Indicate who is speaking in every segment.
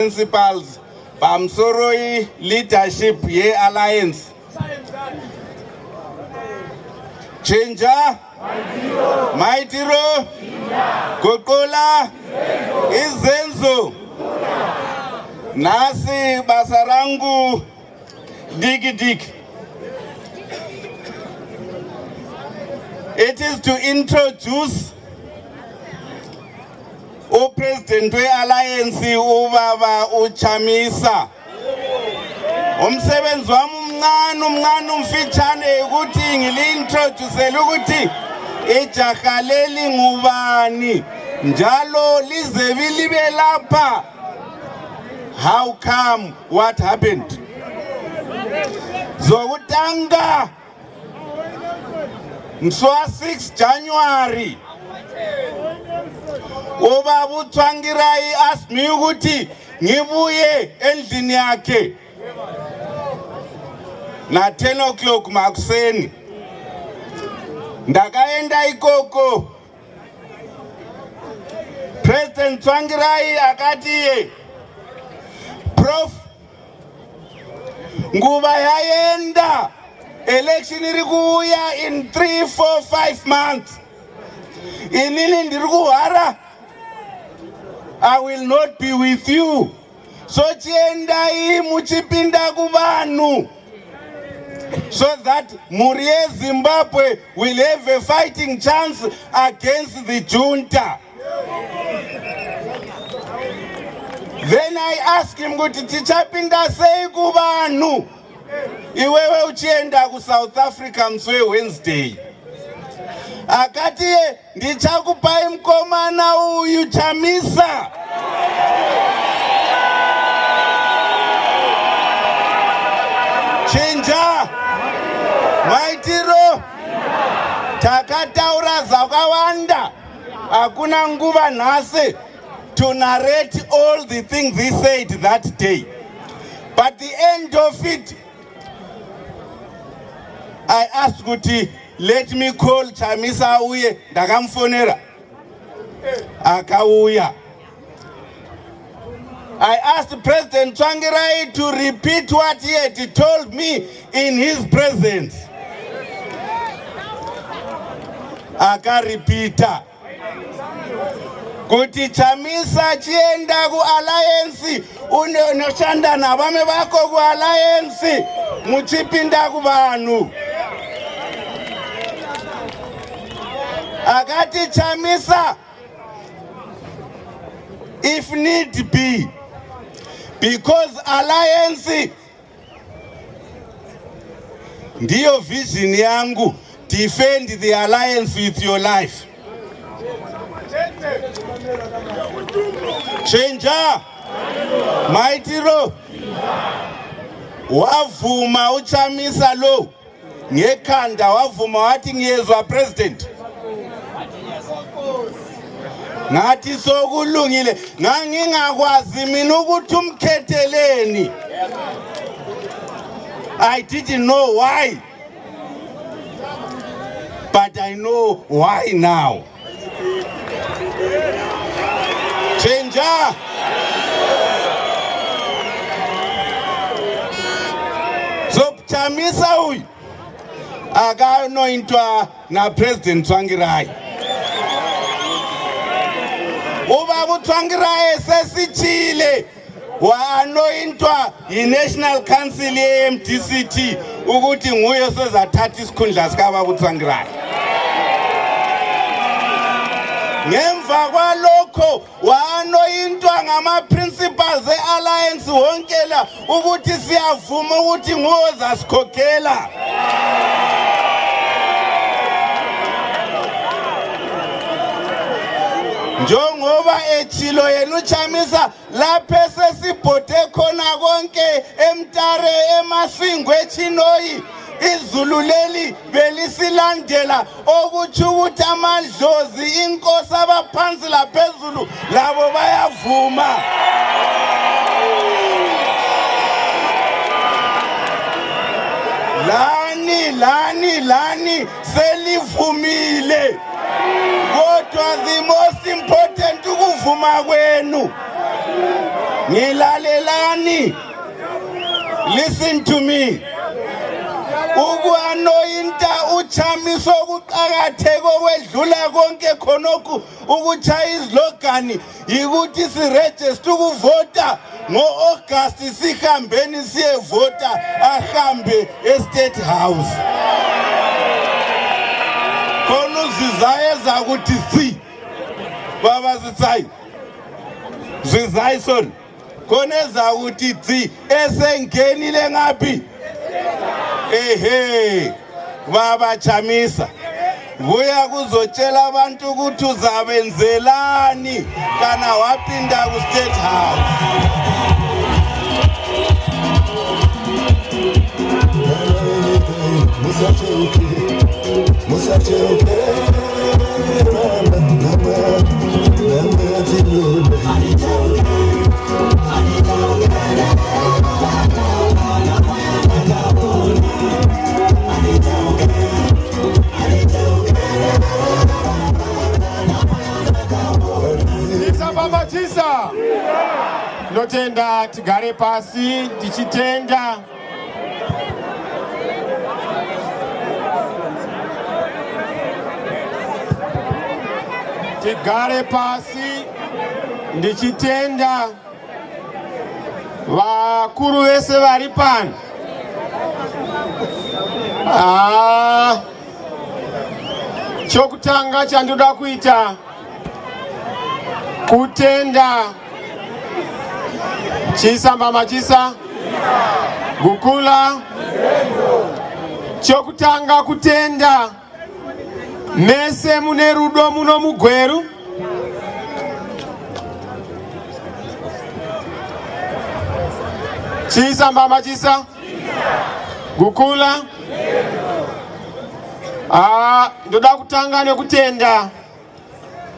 Speaker 1: Principals pamusoroi leadership yealliance. Chinja maitiro, guqula izenzo. Nhasi basa rangu diki diki. It is to introduce upresident we-alliance ubaba uChamisa. Umsebenzi wami umncane umncane umfitshane ukuthi ngili-introducele ukuthi ijaha leli ngubani njalo lize libe lapha. How come? What happened? Zokutanga musi wa6 January ubaba uTsvangirai asked me ukuthi ngibuye endlini yakhe na 10 o'clock makuseni. Ndakaenda ikoko. President Tsvangirai akati iye, Prof, nguva yaenda, election iri kuuya in 3 4 5 months. Inini ndiri kuhwara, I will not be with you, so chiendai muchipinda kuvanhu so that mhuri yeZimbabwe will have a fighting chance against the junta. Then I ask him kuti tichapinda sei kuvanhu iwewe uchienda kuSouth Africa musi weWednesday? Akati ndichakupai mukomana uyu Chamisa. Chinja maitiro. Takataura zvakawanda, hakuna nguva nhasi to narrate all the things he said that day, but the end of it, I asked kuti let me call Chamisa auye. Ndakamufonera, akauya. I asked President Tsvangirai to repeat what he had told me in his presence. Akaripita kuti Chamisa, chienda kualliance, unoshanda navamwe vako kualliance muchipinda kuvanhu. Akati Chamisa, if need be, because alliance ndiyo vision yangu, defend the alliance with your life. Chinja maitiro. Wavuma uChamisa lo ngekhanda, wavuma, wathi ngiyezwa, President. Ngathi sokulungile. Ngangingakwazi mina ukuthi umkhetheleni. I didn't know why, but I know why now. Chinja. So Chamisa uyu akanointwa naPresident Tsvangirai. Ubaba uTsvangirai esesitshile waanointwa yi-National Council ye-MDCT ukuthi nguye osezathatha isikhundla sikababa uTsvangirai. Ngemva kwalokho waanointwa ngama-principals e-alliance wonke la ukuthi siyavuma ukuthi nguwe ozasikhokhela. Njengoba etshilo yena uChamisa, lapho esesibhode khona konke eMutare, eMasvingo, eChinhoyi, izulu leli belisilandela, okutsho ukuthi amadlozi, inkosi, abaphansi laphezulu labo bayavuma. Lani lani lani selivumile, kodwa the most important ukuvuma kwenu. Ngilalelani, listen to me. Uku-anointa uChamisa okuqakatheke okwedlula konke khonokhu ukutshaya izilogani yikuthi sirejiste ukuvota ngo-August, sihambeni siyevota, ahambe e-State House. Khona uZizayi eza kuthi si baba Zitsayi, Zizai, sorry, khona eza kuthi tsi esengenile ngaphi. Ehe, baba Chamisa, buya kuzotshela abantu ukuthi uzabenzelani kana wapinda ku-State House.
Speaker 2: Musacheuke, musacheuke, ramba, ramba, ramba.
Speaker 3: Chisa baba chisa. Tinotenda, tigare pasi tichitenda. Tigare pasi ndichitenda vakuru vese vari pano. Ah, chokutanga chandoda kuita kutenda Chisa mama chisa gukula. Chokutanga kutenda mese mune rudo muno muGweru. Chisa mama chisa gukula. Ah, ndoda kutanga nekutenda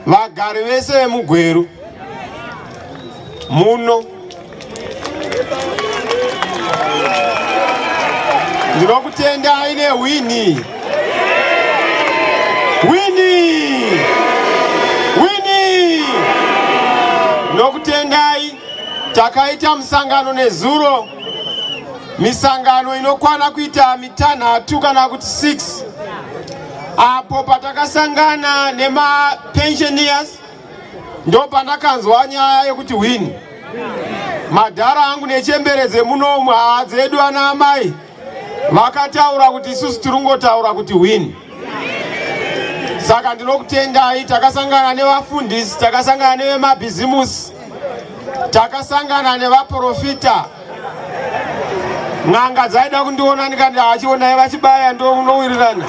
Speaker 3: vagari vese vemuGweru muno. Ndinokutendai nehwini, wini, wini. Ndinokutendai. Takaita musangano nezuro, misangano inokwana kuita mitanhatu kana kuti 6, apo patakasangana nemapensioners, ndo pandakanzwa nyaya yekuti wini. Madhara angu nechembere dzemunomu, haa dzedu, ana amai vakataura kuti isusu tiri kungotaura kuti wini. Saka ndinokutendai. Takasangana nevafundisi, takasangana nevemabhizimusi, takasangana nevaprofita. N'anga dzaida kundiona, ndikati achionai vachibaya, ndo unowirirana.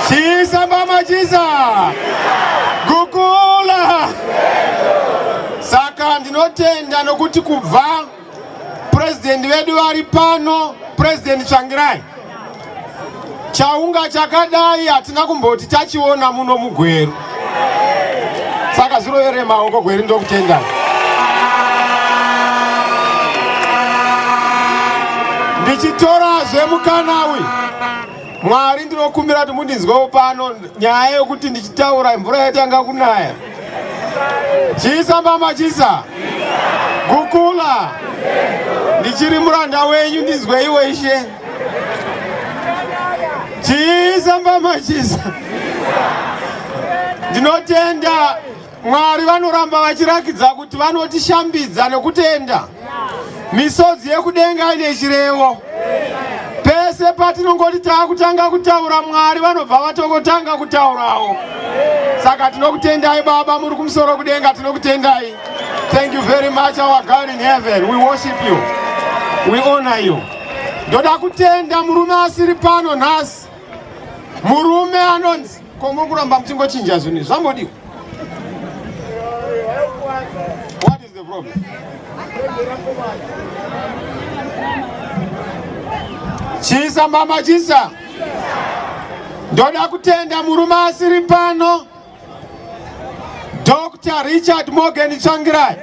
Speaker 3: Chisa mama chisa gukula. Saka ndinotenda nokuti kubva purezidendi vedu vari pano, Purezidendi Tsvangirai, chaunga chakadai hatina kumboti tachiona muno muGweru. Saka zvirovere maoko Gweru, ndokutendai. Ndichitorazve mukana uyu, Mwari, ndinokumbira kuti mundinzwewo pano nyaya yokuti ndichitaura mvura yatanga kunaya. Chisa mama chisa gukula, ndichiri muranda wenyu, ndinzweiwo Ishe. Chisa mbama chisa. Ndinotenda Mwari vanoramba vachirakidza kuti vanotishambidza nekutenda. Misodzi yekudenga ine chirevo. Pese patinongoti taakutanga kutaura, Mwari vanobva vatongotanga kutaurawo. Saka tinokutendai Baba muri kumusoro kudenga, tinokutendai. Thank you very much, our God in heaven. We worship you, we honor you. Ndoda kutenda murume asiri pano nhasi, murume anonzi, ko muri kuramba muchingochinja zvinhu izvi, zvambodiwa? What is the problem? Chisa mama chisa. Ndoda kutenda murume asiri pano, Dr Richard Morgan Tsvangirai.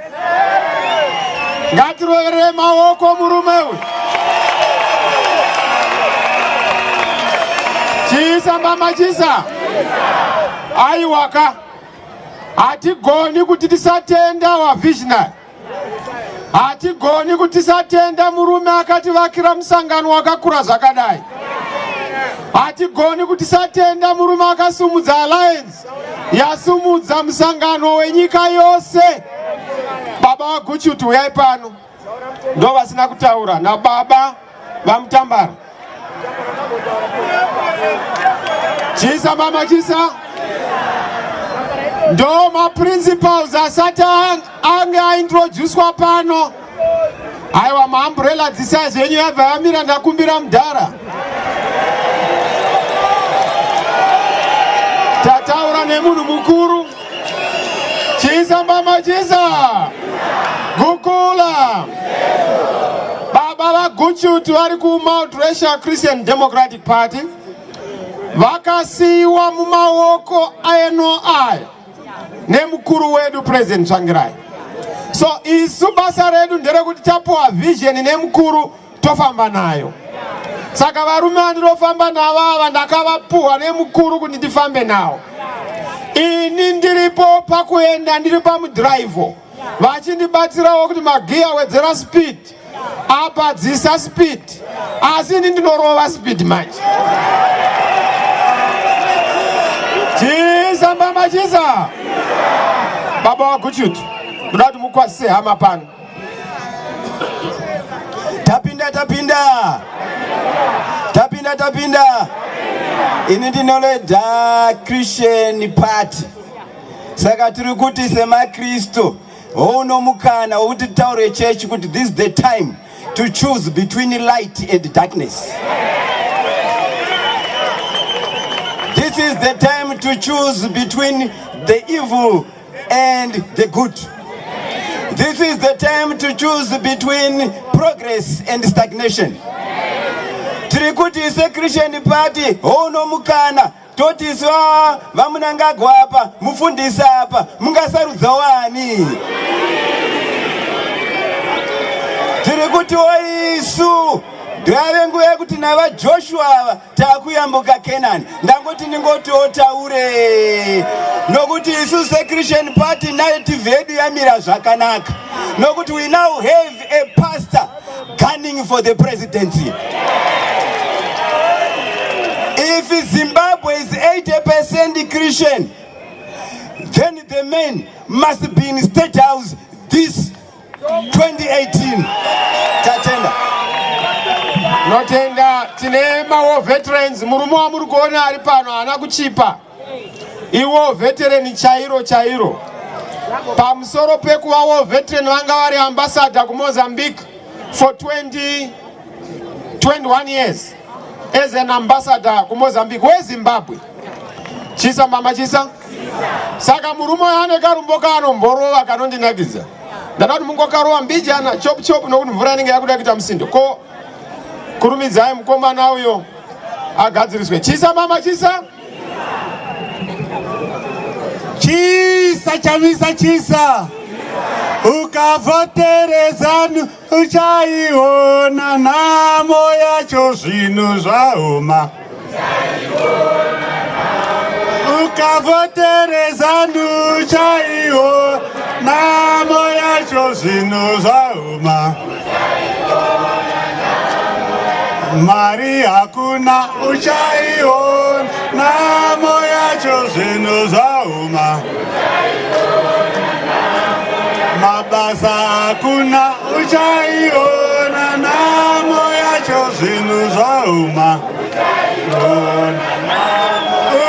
Speaker 3: Ngatirovere maoko murume uyu. Chisa mama chisa. Aiwaka, Hatigoni kuti tisatenda wa visionary. Hatigoni kuti tisatenda murume akativakira musangano wakakura zvakadai. Hatigoni kuti tisatenda murume akasumudza alliance yasumudza musangano wenyika yose. Baba vaGuchuti uyai pano, ndo vasina kutaura nababa vaMutambara. Chisa mama chisa, ndo maprinciples asati ange aintroducwa pano. Aiwa, maumbrella dzisaizi yenyu yabva yamira, ndakumbira mudhara. Tataura nemunhu mukuru. Chisa mama chisa, gukula. Baba vaGuchuti vari kuMount Russia Christian Democratic Party, vakasiyiwa mumaoko eno aya nemukuru wedu President Tsvangirai. So isu basa redu nderekuti tapuwa vision nemukuru, tofamba nayo. Saka varume vandinofamba navo ava ndakavapuhwa nemukuru kuti ndifambe navo. Ini ndiripo pakuenda, ndiri pamudhiraivho, vachindibatsirawo kuti magiya wedzera speed apa, dzisa speed, asi ini ndinorova speed manje. Chisa mbama chisa. Baba waGuchuti, ndoda kuti mukwazise hama pano.
Speaker 1: Tapinda, tapinda, tapinda, tapinda. Ini ndinoleada Christian Party. Saka tiri kuti semaKristu, houno mukana wekuti titaure chechi kuti this is the time to choose between light and darkness. This is the time to choose between the evil and the good. This is the time to choose between progress and stagnation. Tiri kuti seChristian Party, houno mukana. Toti isu vaMunangagwa apa, mufundisi apa, mungasarudza wani? Tiri kutiwo isu ndave nguva yekuti navaJoshua ava taakuyambuka Kenani. Ndangoti ndingotiwo taure nokuti isu seChristian Party narrative yedu yamira zvakanaka, nokuti we now have a pastor gunning for the presidency. If Zimbabwe is 80% Christian, then the men must be in State House this 2018. Tatenda.
Speaker 3: Notenda. Tine mawar veterans. Murume wamuri kuona ari pano haana kuchipa, iwar veteran chairo chairo. Pamusoro pekuva war veteran, vanga vari ambassador kuMozambique for 20 21 years as an ambassador kuMozambique weZimbabwe. Chisa mama chisa. Saka murume uyu ane karumbo kaanomborova kanondinakidza. Ndada kuti mungokarova mbijana, chop chop, nokuti mvura inenge yakuda kuita musindo. Ko kurumidzai mukomana uyo agadziriswe. Chisa mama chisa.
Speaker 2: Chisa Chamisa chisa, ukavhotere ZANU uchaiona nhamo yacho, zvinhu zvaoma. Ukavhotere ZANU uchaiona nhamo yacho, zvinhu zvaoma. Mari hakuna, uchaiona nhamo yacho, zvinhu zvaoma. Mabasa hakuna, uchaiona nhamo yacho, zvinhu zvaoma.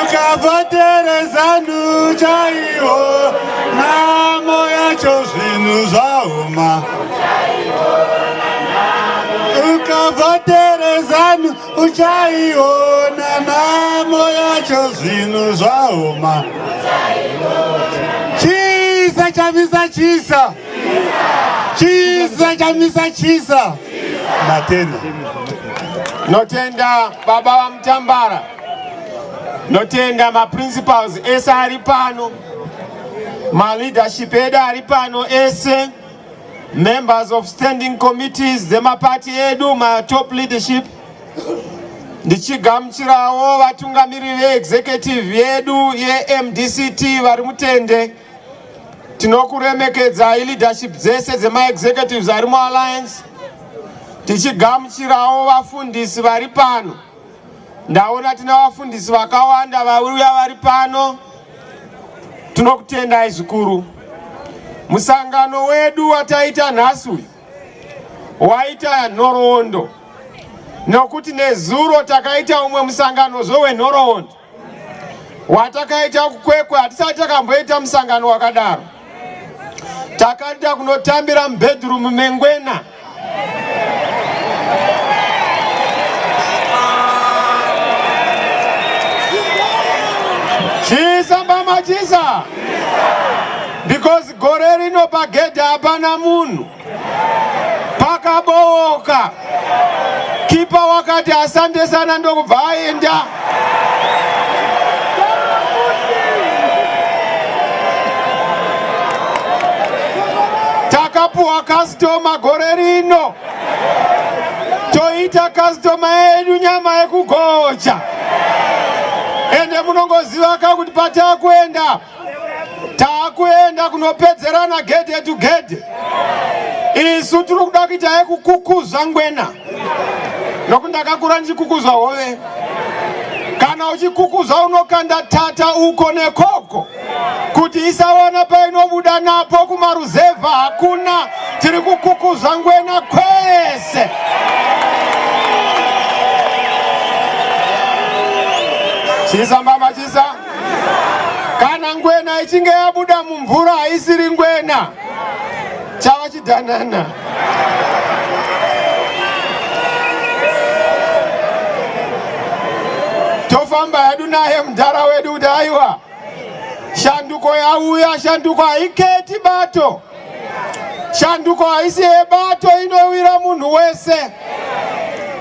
Speaker 2: Ukavhotere ZANU chaiwo nhamo yacho, zvinhu zvaoma. Ukavhotere ZANU uchaiona nhamo yacho, zvinhu zvaoma. Chisa Chamisa chisa, chisa Chamisa chisa. Matenda.
Speaker 3: Notenda baba vaMutambara, notenda maprincipals ese ari pano, maleadership edu ari pano ese, members of standing committees dzemapati edu, matop leadership, ndichigamuchirawo vatungamiri veexecutive yedu yeMDCT vari mutende. Tinokuremekedzai leadership dzese dzemaexecutives ari mualliance, tichigamuchirawo vafundisi vari pano. Ndaona tina vafundisi vakawanda vauya vari pano, tinokutendai zvikuru. Musangano wedu wataita nhasi uyu waita nhoroondo, nokuti nezuro takaita umwe musanganozve wenhoroondo watakaita kuKwekwe. Hatisati takamboita musangano wakadaro. Takaita kunotambira mubedroom mengwena. Chisa mbama chisa, because gore rino pagedhi hapana munhu, pakabooka. Kipa wakati asante sana, ndokubva aenda. Takapuwa customer gore rino, toita customer yedu nyama yekugocha. Ende munongoziva ka kuti patakuenda, taakuenda kunopedzerana gedhe to gedhe. Isu tiri kuda kuita yekukukuza ngwena, nokuti ndakakura ndichikukuza hove. Kana uchikukuza unokanda tata uko nekoko kuti isawana painobuda napo kumaruzevha hakuna. Tiri kukukuza ngwena kwese. Chisa mbama chisa. Kana ngwena ichinge yabuda mumvura haisiri ngwena, chava chidhanana. Tofamba hedu naye mudhara wedu kuti aiwa, shanduko yauya. Shanduko haiketi bato, shanduko haisi yebato, inowira munhu wese.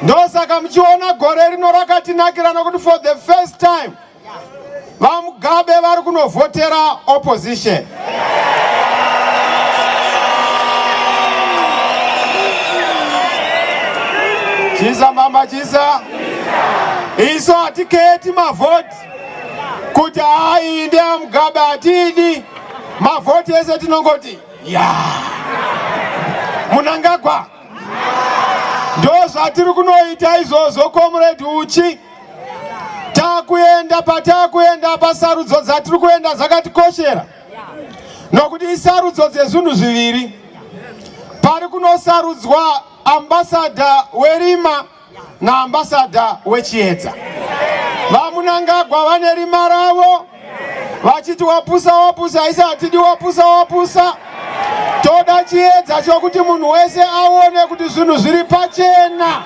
Speaker 3: Ndosaka muchiona gore rino rakatinakira, nokuti for the first time VaMugabe vari kunovhotera opposition. Chisa mama chisa, isu hatiketi mavhoti kuti hai ndeaMugabe, hatidi mavhoti ese, tinongoti ya Mnangagwa. Ndo zvatiri kunoita izvozvo, Comrade Uchi. Takuenda patakuenda pasarudzo dzatiri kuenda dzakatikoshera, nokuti isarudzo dzezvinhu zviviri. Pari kunosarudzwa ambassador werima naambassador wechiedza. VaMnangagwa vane rima ravo vachiti wapusa wapusa, isi hatidi wapusa wapusa, toda chiedza chokuti munhu wese aone kuti zvinhu zviri pachena.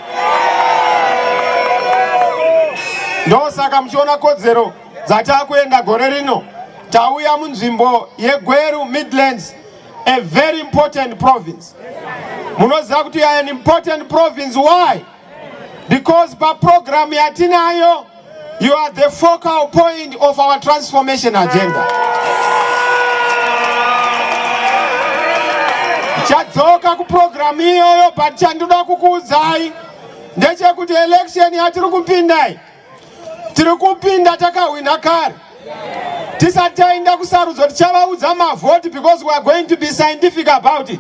Speaker 3: Ndosaka muchiona kodzero dzatakuenda gore rino. Tauya munzvimbo yeGweru Midlands, a very important province. Munoziva kuti you are an important province. Why? Because paprogram yatinayo, you are the focal point of our transformation agenda. Chadzoka kuprogram iyoyo, but chandoda kukuudzai ndechekuti election yatiri kupindai, tiri kupinda takahwina kare. Tisati taenda kusarudzo tichavaudza mavhoti, because we are going to be scientific about it.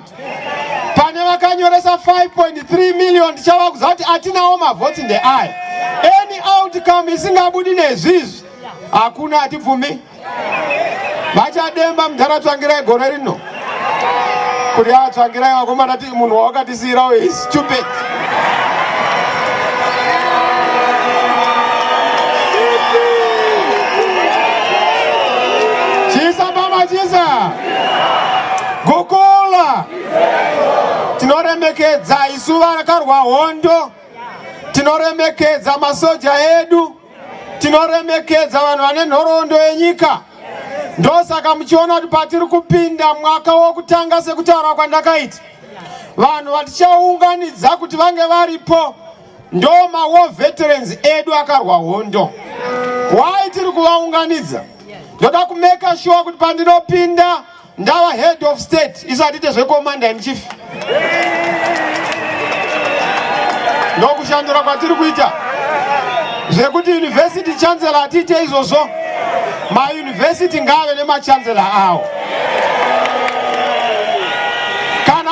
Speaker 3: Pane vakanyoresa 5.3 million, tichavaudza kuti atinawo mavhoti ndeaya. Any outcome isingabudi nezvizvi hakuna, hatibvumi. Vachademba mudhara Tsvangirai gore rino kuti a Tsvangirai vakomana, munhu wawakatisiyirawo is stupid. Chisa baba chisa gukula. Tinoremekedza isu vakarwa hondo, tinoremekedza masoja edu, tinoremekedza vanhu vane nhoroondo yenyika. Ndosaka muchiona kuti patiri kupinda mwaka wokutanga, sekutaura kwandakaita, vanhu vatichaunganidza kuti vange varipo ndo mawar veterans edu akarwa hondo. Why tiri kuvaunganidza? Ndoda kumake sure kuti pandinopinda ndava head of state, isu hatiite zvecommander in chief. Ndokushandura kwatiri kuita. Zvekuti university chancellor hatiite izvozvo, mauniversity ngaave nemachancellor awo.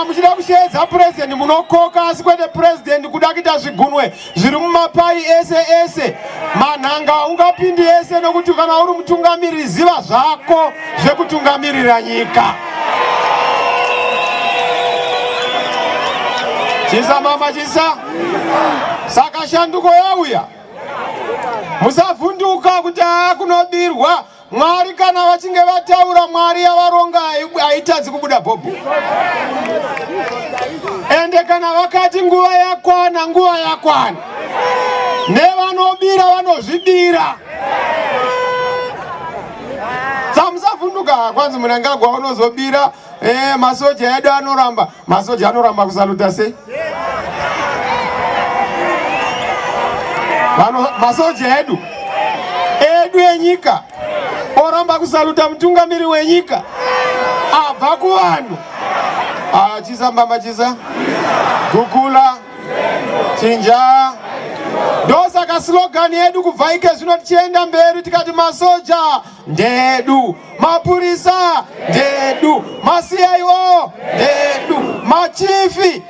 Speaker 3: Kana muchida kusheedza president munokoka, asi kwete president kuda kuita zvigunwe zviri mumapai ese ese. Manhanga ungapindi ese, nokuti kana uri mutungamiriri ziva zvako zvekutungamirira nyika. Chisa mama chisa. Saka shanduko yauya. Musavhunduka kuti kunobirwa. Mwari kana vachinge vataura, Mwari yavaronga haitadzi kubuda bhobho. Ende kana vakati nguva yakwana, nguva yakwana. Nevanobira vanozvibira. Samusavhunduka kwanzi Mnangagwa unozobira. Masoja edu anoramba. Masoja anoramba kusaluta sei? Masoja edu enyika oramba kusaluta mutungamiri wenyika abva kuvanhu. Chisa mbamba chisa gukula chinja. Ndosaka slogan yedu kubva ike zvino tichienda mberi tikati masoja ndedu, mapurisa ndedu, maCIO ndedu, machifi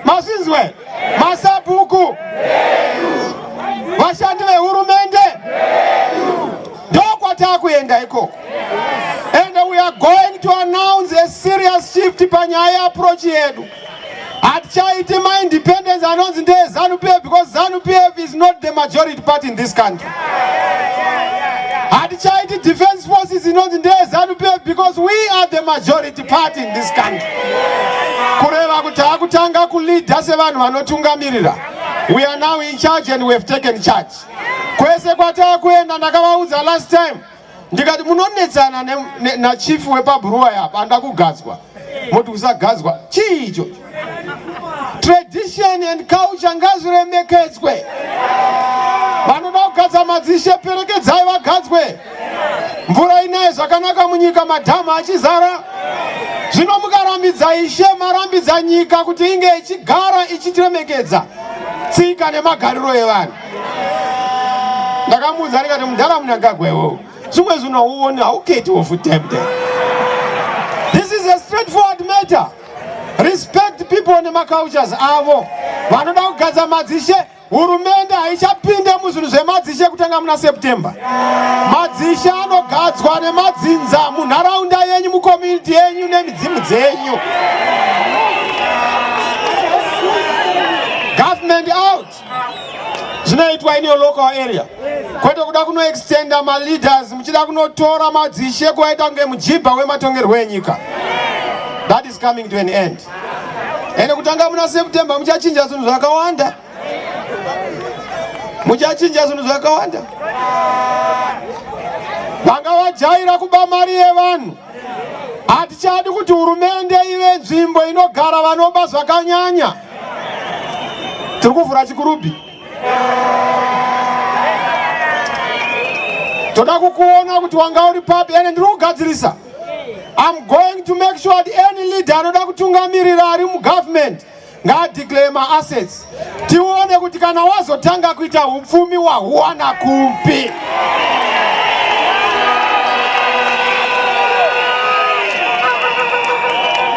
Speaker 3: mazvinzwe, masabhuku, vashandi vehurumende, ndokwatakuenda ikoko. And we are going to announce a serious shift panyaya yeapproach yedu. Hatichaiti maindependence anonzi ndeeZANU PF, because ZANU PF is not the majority party in this country. Hatichaiti defense forces inonzi ndeeZANU PF, because we are the majority party in this country. Kureva kuti hakutanga kuleada sevanhu vanotungamirira. We are now in charge and we have taken charge. Kwese kwatakuenda, ndakavaudza last time ndikati munonetsana nachief wepaBhuruwa apa anda kugadzwa, moti usagadzwa. Chii icho? Tradition and culture ngazviremekedzwe. Vanoda kugadza madzishe, perekedzai vagadzwe. Mvura inaye zvakanaka munyika, madhamu achizara. Zvino mukarambidza ishe, marambidza nyika kuti inge ichigara ichitiremekedza tsika nemagariro evanhu. Ndakamuudza ndikati, mudhara Mnangagwa, iwewe zvimwe zvinhu hauoni, hauketiwo futi. This is a straightforward matter. Respect people nemacultures avo. Vanoda kugadza madzishe, hurumende haichapinde muzvinhu zvemadzishe kutanga muna September. Madzishe anogadzwa nemadzinza munharaunda yenyu, mucommunity yenyu, nemidzimu dzenyu. Government out. Zvinoitwa in your local area, kwete kuda kunoextenda maleaders muchida kunotora madzishe kuvaita kunge mujibha wematongerwo enyika. That is coming to an end. Ende kutanga muna September muchachinja zvinhu zvakawanda, muchachinja zvinhu zvakawanda. Vanga vajaira kuba mari yevanhu, hatichadi kuti hurumende ive nzvimbo inogara vanoba zvakanyanya. Tiri kuvhura Chikurubi, toda kukuona kuti wanga uri papi. Ende ndiri kugadzirisa. I'm going to make sure that any leader anoda kutungamirira ari mugovernment ngaadeclare maassets, tione kuti kana wazotanga kuita upfumi wahuwana kupi.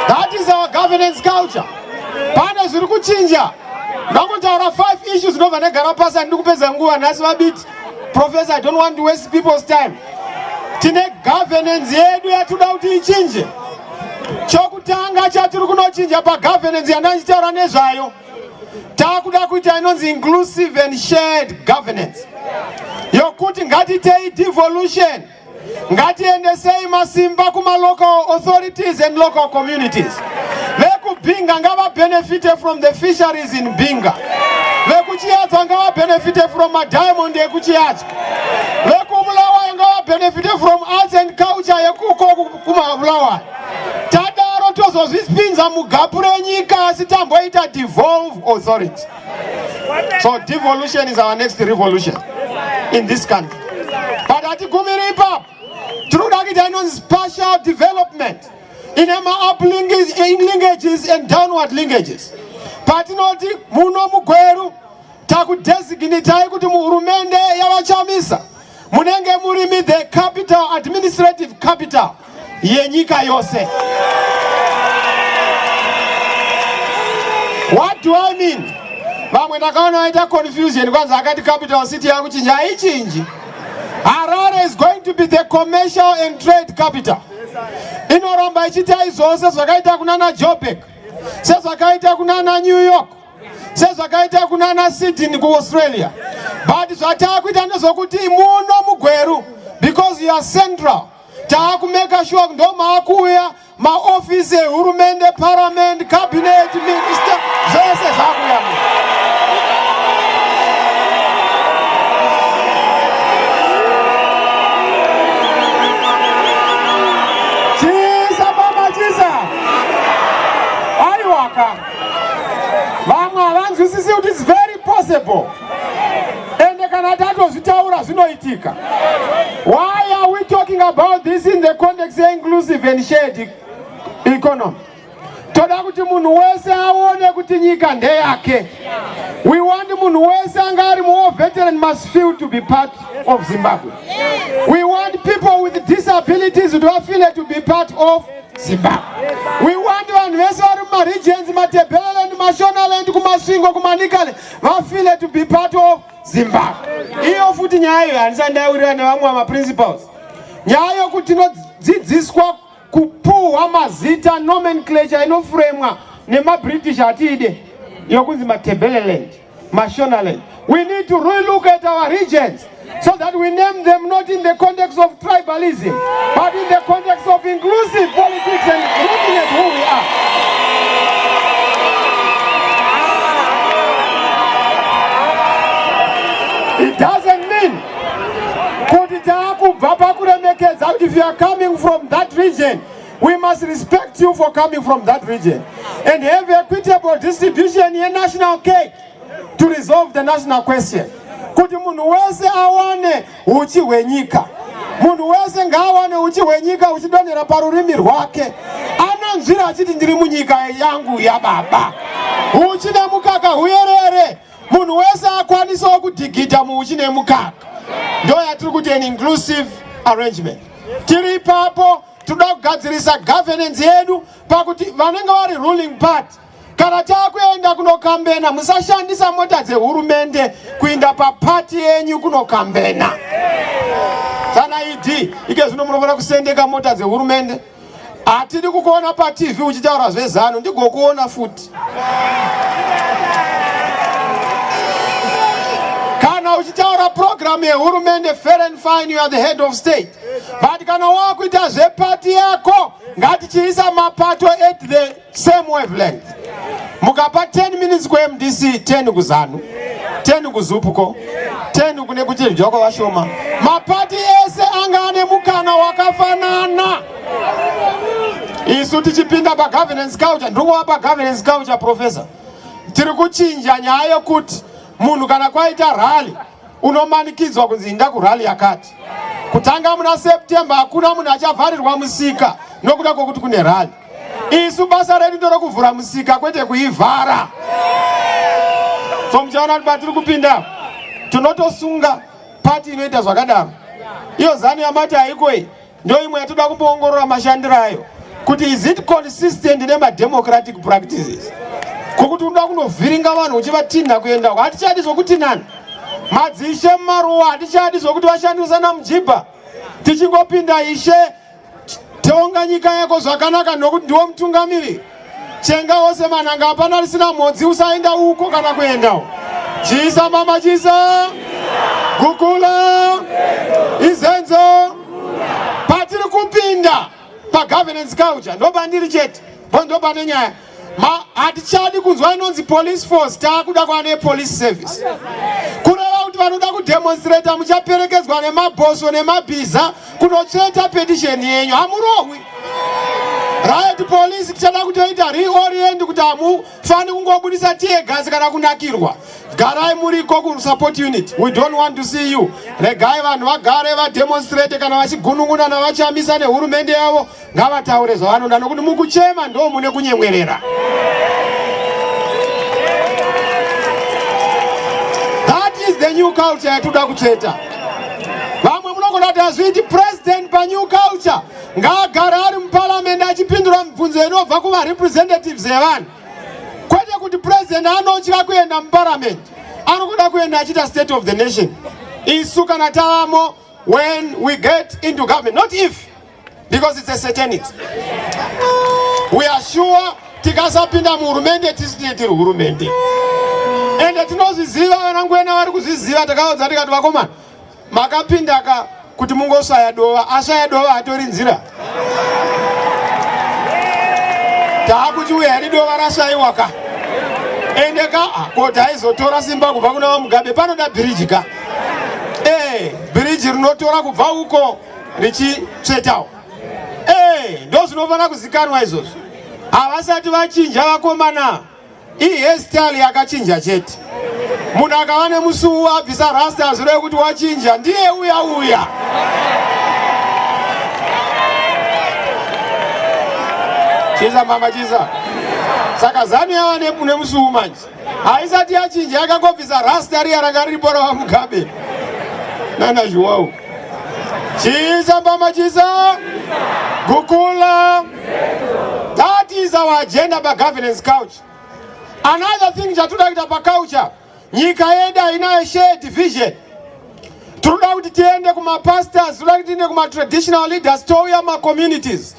Speaker 3: That is our governance culture. Pane zviri kuchinja. Ndangotaura 5 issues, ndobva ndagara pasi. Handidi kupedza nguva nhasi, vabiti professor. I don't want to waste people's time. Tine governance yedu yatoda kuti ichinje. Chokutanga chatiri kunochinja pagovernance yandandichitaura nezvayo, taakuda kuita inonzi inclusive and shared governance, yokuti ngatitei devolution, ngatiendesei masimba kumalocal authorities and local communities. VekuBinga ngavabenefite from the fisheries in Binga, vekuChiadzwa ngavabenefite from madiamond ekuChiadzwa, vekuBulawayo ngavabenefite from arts and culture yekuko kumaBulawayo. Tadaro tozozvipinza mugapu renyika, asi tamboita devolve authority. So devolution is our next revolution in this country. But hatigumiri ipapo. Tiri kuda kuita inonzi spatial development ine ma-up linkages and downward linkages. Patinoti muno muGweru takudesignatai kuti muhurumende yavaChamisa munenge murimi the capital, administrative capital yenyika yose. What do I mean? Vamwe ndakaona vaita confusion kwanzi akati capital city yakuchinja haichinji. Harare is going to be the commercial and trade capital. Inoramba ichiita izvose zvakaita kunana Joburg, sezvakaita kunana New York, sezvakaita kunana Sydney kuAustralia. But zvataakuita ndezvokuti muno muGweru, because you are central, taakumeka sure ndo maakuuya maofisi ehurumende, parliament, cabinet, minister, zvese zvakuuya muno. Chisa baba chisa. Aiwaka. Vamwe havanzwisisi kuti it's very possible. Ende kana tatozvitaura zvinoitika. Why are we talking about this in the context inclusive and shared economy? Toda kuti munhu wese aone kuti nyika ndeyake. We want munhu wese anga ari war veteran must feel to be part of Zimbabwe. We want people with disabilities to feel to be part of Zimbabwe. We want vanhu vese vari mumaregions, Matabeleland, Mashonaland, kuMasvingo, kuManicaland, vafeel to be part of Zimbabwe. Iyo futi nyaya iyo handisati ndaiwirirana nevamwe vamaprincipals. Nyaya yokuti tinodzidziswa kupuhwa mazita nomenclature inofuremwa nemaBritish hatiide, yokunzi Matabeleland, Mashonaland. We need to relook at our regions so that we name them not in the context of tribalism, but in the context of inclusive politics and looking at who we are. It doesn't mean kuti taakubva pakuremekedza kuti if you are coming from that region, we must respect you for coming from that region and have equitable distribution yenational cake to resolve the national question. Kuti munhu wese awane uchi hwenyika, munhu wese ngaawane uchi hwenyika uchidonhera parurimi rwake, anonzvira achiti ndiri munyika yangu yababa. Uchi nemukaka huyerere, munhu wese akwanisawo kudhigidha muuchi nemukaka. Ndo yatiri kuti an inclusive arrangement. Tiri ipapo, toda kugadzirisa governance yedu pakuti vanenge vari ruling party, kana takuenda kunokambena, musashandisa mota dzehurumende kuinda papati yenyu kunokambena. Sana ED ike zvino munofanira kusendeka mota dzehurumende. Hatidi kukuona paTV uchitaura zvezano, ndigokuona futi. Kana uchitaura programu yehurumende, fair and fine, you are the head of state. But kana wakuita zvepati yako, ngatichiisa mapato at the same wavelength. Mukapa 10 minutes kuMDC, 10 kuZANU, 10 kuZUPCO, 10 kune kuti joko vashoma. Mapati ese anga ane mukana wakafanana. Isu tichipinda pagovernance culture, ndiri kuva pagovernance culture, professor. Tiri kuchinja nyaya yekuti munhu kana kwaita rally unomanikidzwa kunzi inda kurally yakati. Kutanga muna September hakuna munhu achavharirwa musika nokuda kwokuti kune rally. Isu basa redu nderokuvhura musika kwete kuivhara. So muchaona kuti patiri kupinda tinotosunga pati inoita zvakadaro. Iyo ZANU yamati haikoi ndo imwe yatoda kumboongorora mashandiro ayo kuti is it consistent nemademocratic practices, kwokuti unoda kunovhiringa vanhu uchivatinha kuenda. Hatichadi zvokutinana madzishe mumaruwa, hatichadi zvokuti vashandisana mujibha. Tichingopinda, ishe, tonga nyika yako zvakanaka nokuti ndiwo mutungamiri. Chenga wose manhanga, hapana risina mhodzi, usaenda uko kana kuendawo. Chisa mama chisa, gukula izenzo. Patiri kupinda pagovernance culture ndopandiri chete, ndopane nyaya. Hatichadi kunzwa inonzi police force, taakuda kuva nepolice service, kureva kuti vanoda kudemonstrata muchaperekedzwa nemabhoso nemabhiza kunotsveta petition yenyu, hamurohwi. Riot police tichada kutoita reorient kuti hamufani kungobudisa teargas kana kunakirwa. Garai muriko kusupport unit, we don't want to see you. Regai vanhu vagare vademonstrate, kana vachigunun'una navachamisa nehurumende yavo ngavataure zvavanoda, nokuti mukuchema ndo mune kunyemwerera. That is the new culture yatoda kutsveta. Vamwe munogona kuti hazviiti. President panew culture ngaagare ari muparliament achipindura mibvunzo inobva kuvarepresentatives evanhu. Kwete kuti president anotya kuenda muparliament, anokuda kuenda achiita state of the nation. Isu kana tavamo, when we get into government, not if, because it's a certainty, we are sure. Tikasapinda muhurumende, tisu tine tiri hurumende, ende tinozviziva. Vanangwena vari kuzviziva. Takaudza tikati, vakomana, makapinda ka kuti mungosvaya dova. Asvaya dova hatori nzira. Taakuti uya heri, dova rasvayiwa ka. Ende ka ko taizotora simba kubva kuna vaMugabe, panoda bhiriji ka. Bhiriji rinotora kubva uko richitsvetawo. Ndo zvinofanira kuzikanwa izvozvo. Havasati vachinja vakomana, ihairstyle yakachinja chete. Munhu akava nemusuwu, abvisa rasta, hazvireve kuti wachinja. Ndiye uya uya. Chisa mama, chisa. Saka ZANU yava nemusuwu manje, haisati yachinja, yakangobvisa rasta riya ranga riripo ravaMugabe nana Zhuwao. Chisa mbama, chisa gukula. That is our agenda pagovernance couch. Another thing chatoda kuita paculture, nyika yedu haina shared vision. Tinoda kuti tiende kumapastors, tinoda kuti tiende kumatraditional leaders, touya macommunities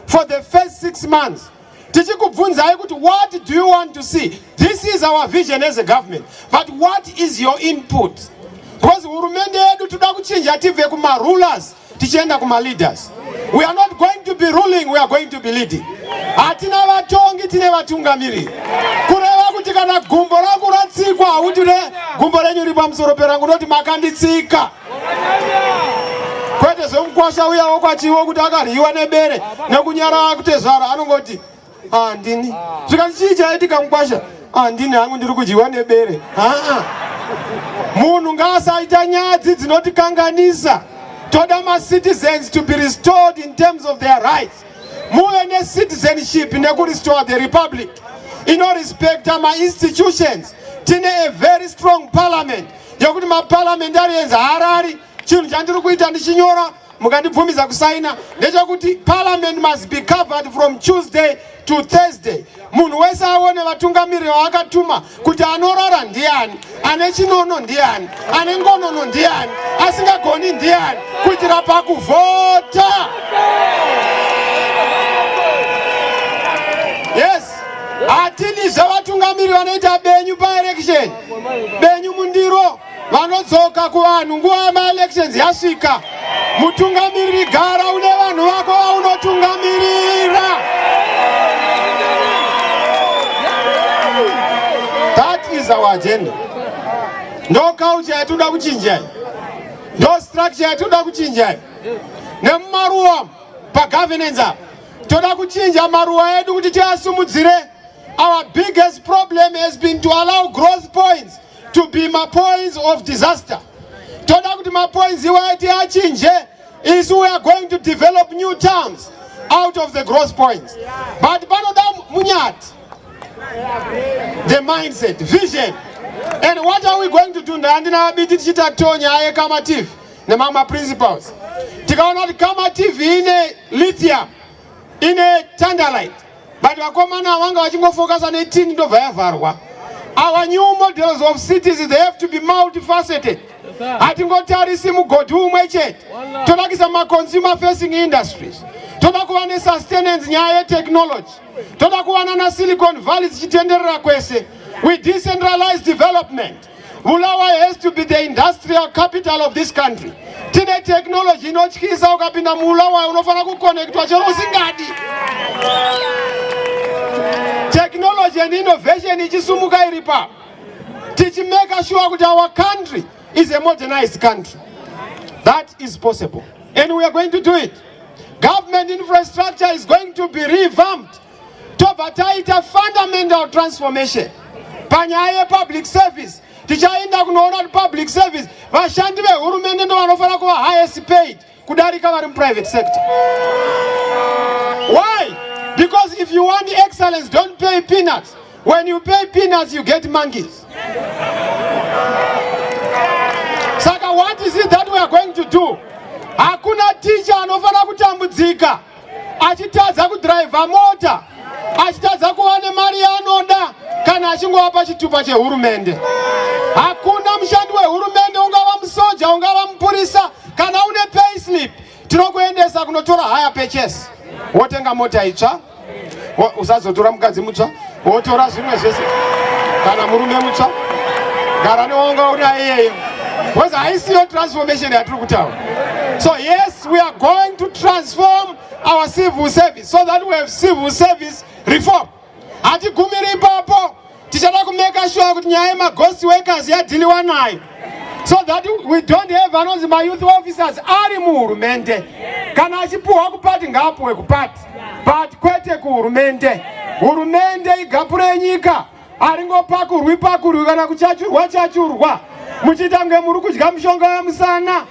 Speaker 3: for the first 6 months, tichikubvunzai kuti, what do you want to see? This is our vision as a government, but what is your input? Because hurumende yedu toda kuchinja, tibve kumarulers tichienda kumaleaders. We are not going to be ruling, we are going to be leading. Hatina vatongi, tine vatungamiriri. Kureva kuti kana gumbo rangu ratsikwa, hauti re gumbo renyu riri pamusoro perangu, noti makanditsika. Kwete zvemukwasha uyawo kwachiwo kuti akaryiwa nebere nekunyara kutezvara, anongoti handini. Zvikanzi, chii chaitika mukwasha? Handini hangu, ndiri kudyiwa nebere. Haa, munhu ngaasaita nyadzi dzinotikanganisa. Toda macitizens to be restored in terms of their rights. Muve necitizenship nekurestore the republic inorespecta mainstitutions. Tine a very strong parliament yekuti maparliamentarians haarari. Chinhu chandiri kuita ndichinyora, mukandibvumidza kusaina, ndechekuti parliament must be covered from Tuesday to Thursday. Munhu wese aone vatungamiriri vaakatuma kuti anorara ndiani, ane chinono ndiani, ane ngonono ndiani, asingagoni ndiani, kuitira pakuvhota. Yes, hatidi zvevatungamiriri vanoita benyu paelection, benyu mundiro, vanodzoka kuvanhu nguva yamaelections yasvika. Mutungamiriri, gara une vanhu vako vaunotungamirira. That is our agenda. Ndo culture yatinoda kuchinjai, ndo structure yatinoda kuchinjai. Nemumaruwa pagovernance apa, toda kuchinja maruwa edu kuti tiasumudzire. Our biggest problem has been to allow growth points to be mapoints of disaster. Toda kuti mapoints iwayo tiachinje. Isu we are going to develop new towns out of the growth points, but panoda munyati, the mindset, vision. And what are we going to do? Ndandina vaBiti tichiita to nyaya yeKamativi nemamwe maprinciples. Tikaona kuti Kamativi ine lithium, ine tantalite, but vakomana vanga vachingofokasa netini, ndobva yavharwa. Our new models of cities, they have to be multifaceted. Hatingotarisi mugodhi umwe chete. Toda kuisa maconsumer facing industries, toda kuva nesustenance, nyaya yetechnology, toda kuwana naSilicon Valley dzichitenderera kwese. We decentralize development. Bulawayo has to be the industrial capital of this country. Tine technology inotyisa. Ukapinda muBulawayo unofanira kuconnectwa chero usingadi. Technology and innovation ichisumuka iri pa, tichimaka sure kuti our country is a modernized country. That is possible and we are going to do it. Government infrastructure is going to be revamped. Tobva taita fundamental transformation panyaya yepublic service. Tichaenda kunoona kuti public service, vashandi vehurumende ndo vanofanira kuva highest paid kudarika vari muprivate sector. Why? Because if you want excellence, don't pay peanuts. When you pay peanuts, you get monkeys. Saka what is it that we are going to do? Hakuna ticha anofanira kutambudzika achitadza kudhiraivha mota, achitadza kuva nemari yaanoda. Kana achingovapa chitupa chehurumende. Hakuna mushandi wehurumende, ungava musoja, ungava mupurisa, kana une payslip, tinokuendesa kunotora hire purchase, wotenga mota itsva, usazotora mukadzi mutsva, wotora zvimwe zvese, kana murume mutsva, gara newanga una iyeyo, because haisiyo transformation yatiri kutaura. So yes, we are going to transform our civil service so that we have civil service reform. Hatigumiri ipapo, tichada kumeka sure kuti nyaya yemaghost workers yadhiliwa nayo, so that we don't have anonzi mayouth officers ari muhurumende. Kana achipuhwa kupati, ngaapuhwe kupati, but kwete kuhurumende. Hurumende igapure nyika, haringopakurwi pakurwi kana kuchachurwa chachurwa, muchiita kunge muri kudya mishonga yemusana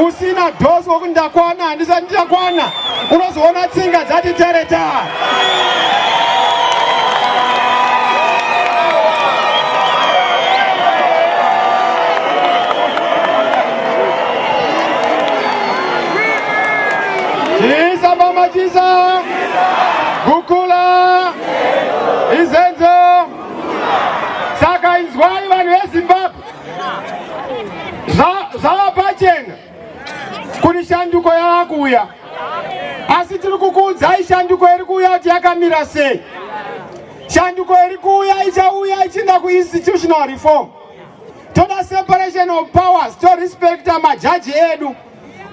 Speaker 3: usina dose wokuti ndakwana, handisati ndichakwana. Unozoona tsinga dzati tereta. Chisa mama, chisa gukula izenzo. Saka inzwai vanhu veZimbabwe, zvava pachena kuti shanduko yava kuuya, asi tiri kukuudzai shanduko iri kuuya kuti yakamira sei. Shanduko iri kuuya ichauya ichienda kuinstitutional reform. Toda separation of powers, torespecta majaji edu,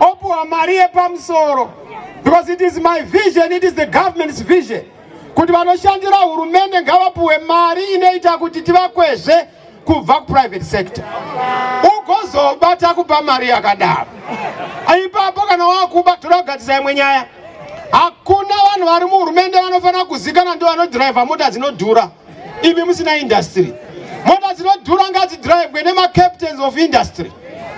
Speaker 3: opuwa mari yepamusoro, because it is my vision, it is the government's vision kuti vanoshandira hurumende ngavapuwe mari inoita kuti tivakwezve kubva kuprivate sector. Ugozobata kupa mari yakadaro ipapo, kana wakuba, toda kugadzisa imwe nyaya. Hakuna vanhu vari muhurumende vanofanira kuzikana ndo vanodhiraivha mota dzinodhura, imi musina industry. Mota dzinodhura ngadzidhiraivwe nemacaptains of industry,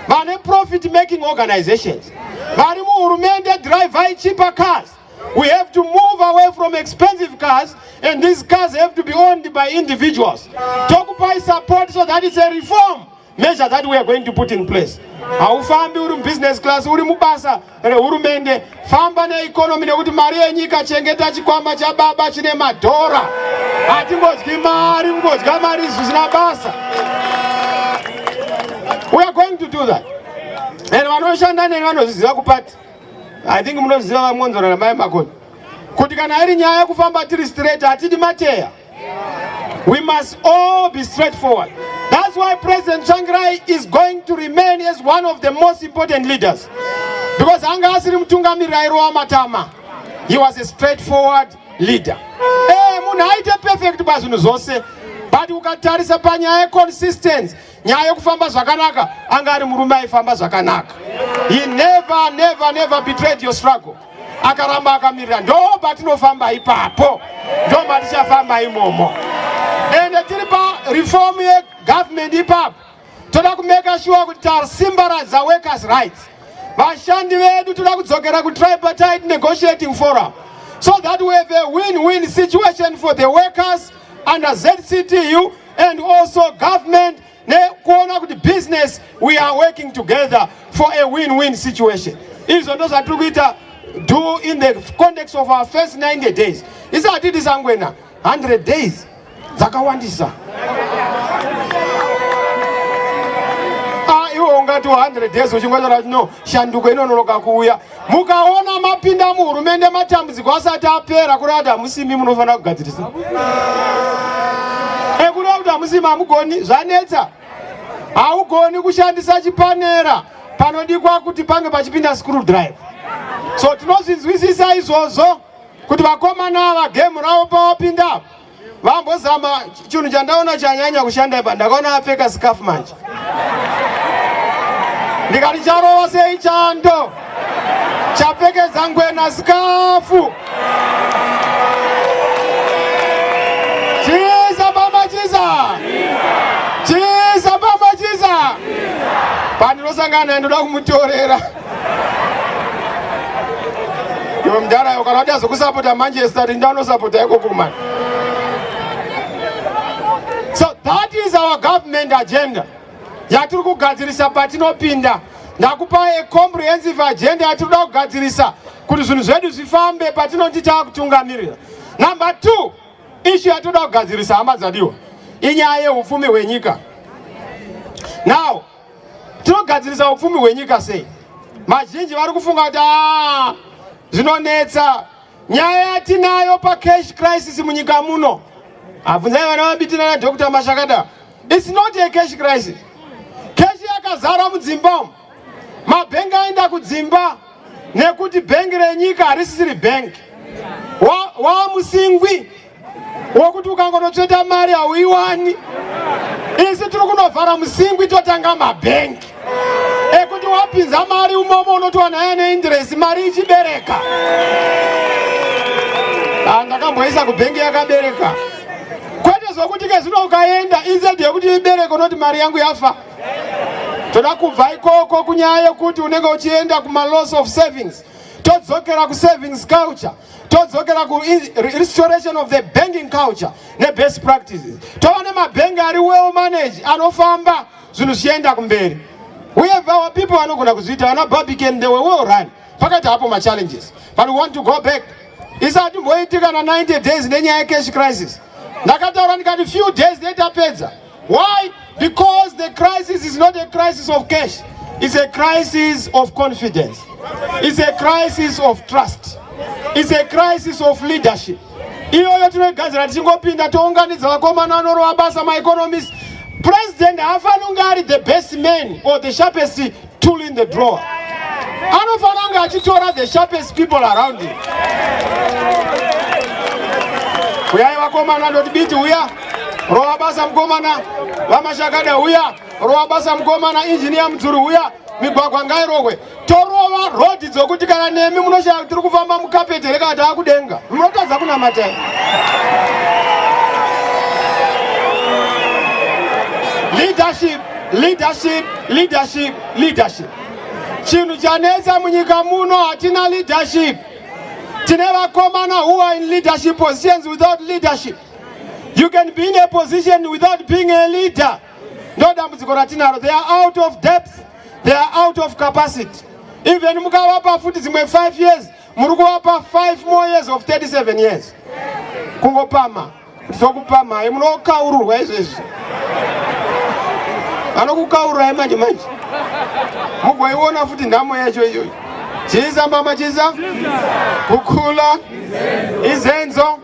Speaker 3: vane profit making organizations. Vari muhurumende, dhiraivhai cheaper cars. We have to move away from expensive cars, and these cars have to be owned by individuals. Tokupai support, so that is a reform measure that we are going to put in place. Haufambi uri mubusiness class uri mubasa rehurumende. Famba neeconomy, nekuti mari yenyika, chengeta chikwama chababa chine madhora. Hatingodyi mari, kungodya mari zvisina basa. We are going to do that, and vanoshanda neni vanozviziva kupati. I think munoziva vaMwonzora namai Makoni, kuti kana iri nyaya yekufamba tiri straight, hatidi mateya. We must all be straightforward. That's why President Tsvangirai is going to remain as one of the most important leaders, because anga asiri mutungamiriri airova matama. He was a straightforward leader. Munhu aite perfect pazvinhu zvose, but ukatarisa panyaya yeconsistency, nyaya yekufamba zvakanaka, anga ari murume aifamba zvakanaka. He never, never, never betrayed your struggle. Akaramba akamirira. Ndo patinofamba ipapo, ndo patichafamba imomo. Ende tiri pareform yegovernment ipapo, toda kumeka sure kuti tasimbaradza workers' rights, vashandi vedu. Toda kudzokera kutripartite negotiating forum so that we have a win-win situation for the workers under ZCTU and also government, nekuona kuti business, we are working together for a win-win situation. Izvo ndo zvatiri kuita do in the context of our first 90 days. Isati tisangwena 100 days dzakawandisa. Ah, iwe ungati 100 days uchingotaura kuti no, shanduko inononoka kuuya. Mukaona mapinda muhurumende matambudziko asati apera, kureva kuti hamusimi munofanira kugadzirisa, ekureva kuti hamusimi, hamugoni, zvanetsa. Haugoni kushandisa chipanera, panodikwa kuti pange pachipinda screw drive. So tinozvinzwisisa izvozvo kuti vakomana ava gemu ravo pavapinda vambozama. Chinhu chandaona chanyanya kushanda ipa, ndakaona apfeka scarf manje, ndikati charova sei chando chapfekedza ngwena scarf. Chisa baba, chisa, chisa baba, chisa. Pandinosangana naye ndoda kumutorera. Iwe mudhara, kana wati azokusapota Manchester, tindanosapota ikoko mani. So that is our government agenda yatiri kugadzirisa patinopinda. Ndakupa a comprehensive agenda yatiri kuda kugadzirisa kuti zvinhu zvedu zvifambe patinoti taakutungamirira. Number two issue yatoda kugadzirisa, hama dzadiwa, Inyaya yeupfumi hwenyika. Now, tinogadzirisa upfumi hwenyika sei? Mazhinji vari kufunga kuti ah, zvinonetsa. Nyaya yatinayo pacash crisis munyika muno, abvunzai vana vaBiti nana Dr. Mashakada, it's not a cash crisis. Cash yakazara mudzimba umu, mabhengi aenda kudzimba nekuti bhengi renyika harisisiri bhengi, wamusingwi wokuti ukangonotsveta mari hauiwani. Isi tiri kunovhara musingwi totanga mabhengi ekuti wapinza mari umomo unotowana yane interest, mari ichibereka. Ndakamboisa kubhengi yakabereka, kwete zvokuti kezvino ukaenda instead yekuti ibereke unoti mari yangu yafa. Toda kubva ikoko kunyaya yekuti unenge uchienda kumaloss of savings, todzokera kusavings culture, todzokera kurestoration of the banking culture nebest practices, tova nemabhengi ari well managed anofamba, zvinhu zvichienda kumberi. We have our people vanogona kuzviita, vana Barbican, they were well run. Pakati hapo machallenges, but we want to go back. Isati mboitika na 90 days nenyaya yecash crisis. Ndakataura ndikati few days netapedza. Why? Because the crisis is not a crisis of cash. It's a crisis of confidence. It's a crisis of trust. It's a crisis of leadership. Iyoyo tinoigadzira tichingopinda, tounganidza vakomana vanorova basa, maeconomist. President haafaniri kunge ari the best man or the sharpest tool in the drawer. Anofanira kunge achitora the sharpest people around him. Uyai vakomana, ndoti Biti uya, rova basa mukomana, vaMashakada uya, rova basa mukomana, injiniya Mudzuri uya, migwagwa ngairohwe. Torova rodhi dzokuti kana nemi munoshaya kuti tiri kufamba mukapeti here kana taakudenga, munotadza kunamata. Leadership, leadership, leadership, leadership. Chinhu chanetsa munyika muno, hatina leadership. Tine vakomana who are in leadership positions without leadership. You can be in a position without being a leader. Ndo dambudziko ratinaro. They are out of depth, they are out of capacity. Even mukavapa futi dzimwe 5 years, muri kuvapa 5 more years of 37 years, kungopama tokupamai, munokaururwa izvezvi, vanokukaurirai manje manje, mugoiona futi nhamo yacho iyoyo. Chisa mama, chisa kukula izenzo.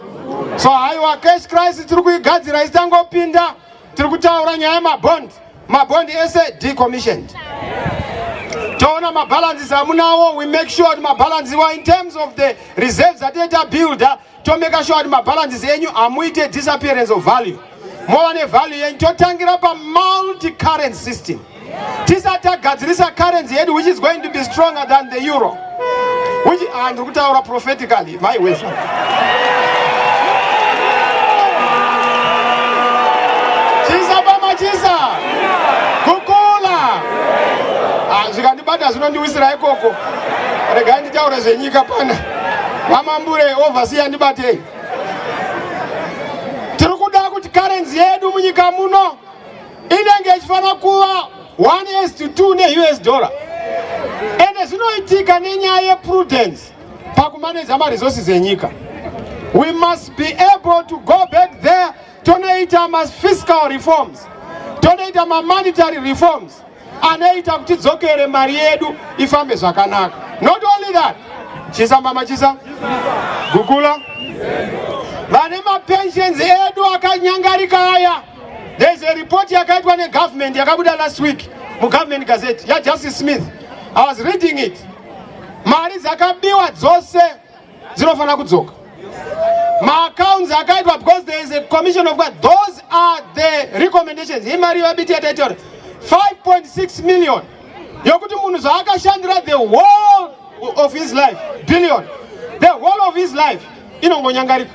Speaker 3: So haiwa, cash crisis tiri kuigadzira. Isitangopinda, tiri kutaura nyaya yemabond, mabond ese decommissioned. Toona mabalances amunawo, we make sure kuti mabalances wa in terms of the reserves atinoita builder, tomeka sure kuti mabalances enyu hamuite disappearance of value, mova nevalue yenyu. Totangira pamulti currency system tisati tagadzirisa currency yedu, which is going to be stronger than the euro, which, ah, ndiri kutaura prophetically, my wesa. Chisa pamachisa kukula. Ah, zvikandibata zvinondiwisira ikoko. Regai nditaure zvenyika pana vamambure overseer, ndibatei. Tiri kuda kuti currency yedu munyika muno inenge ichifanira kuva 1 is to 2 neUS dollar, ende zvinoitika nenyaya yeprudence pakumaneja maresources enyika. We must be able to go back there, tonoita mafiscal reforms, tonoita mamonetary reforms anoita kuti tidzokere mari yedu ifambe zvakanaka. Not only that, chisa mama, chisa gukula, vane mapensions edu akanyangarika aya. There is a report yakaitwa negovernment yakabuda last week muGovernment Gazette yaJustice Smith. I was reading it. Mari dzakabiwa dzose dzinofanira kudzoka, maaccounts akaitwa, because there is a commission of God. Those are the recommendations. Imari vaBiti yataitaura, 5.6 million, yokuti munhu zvaakashandira the whole of his life, billion, the whole of his life inongonyangarika.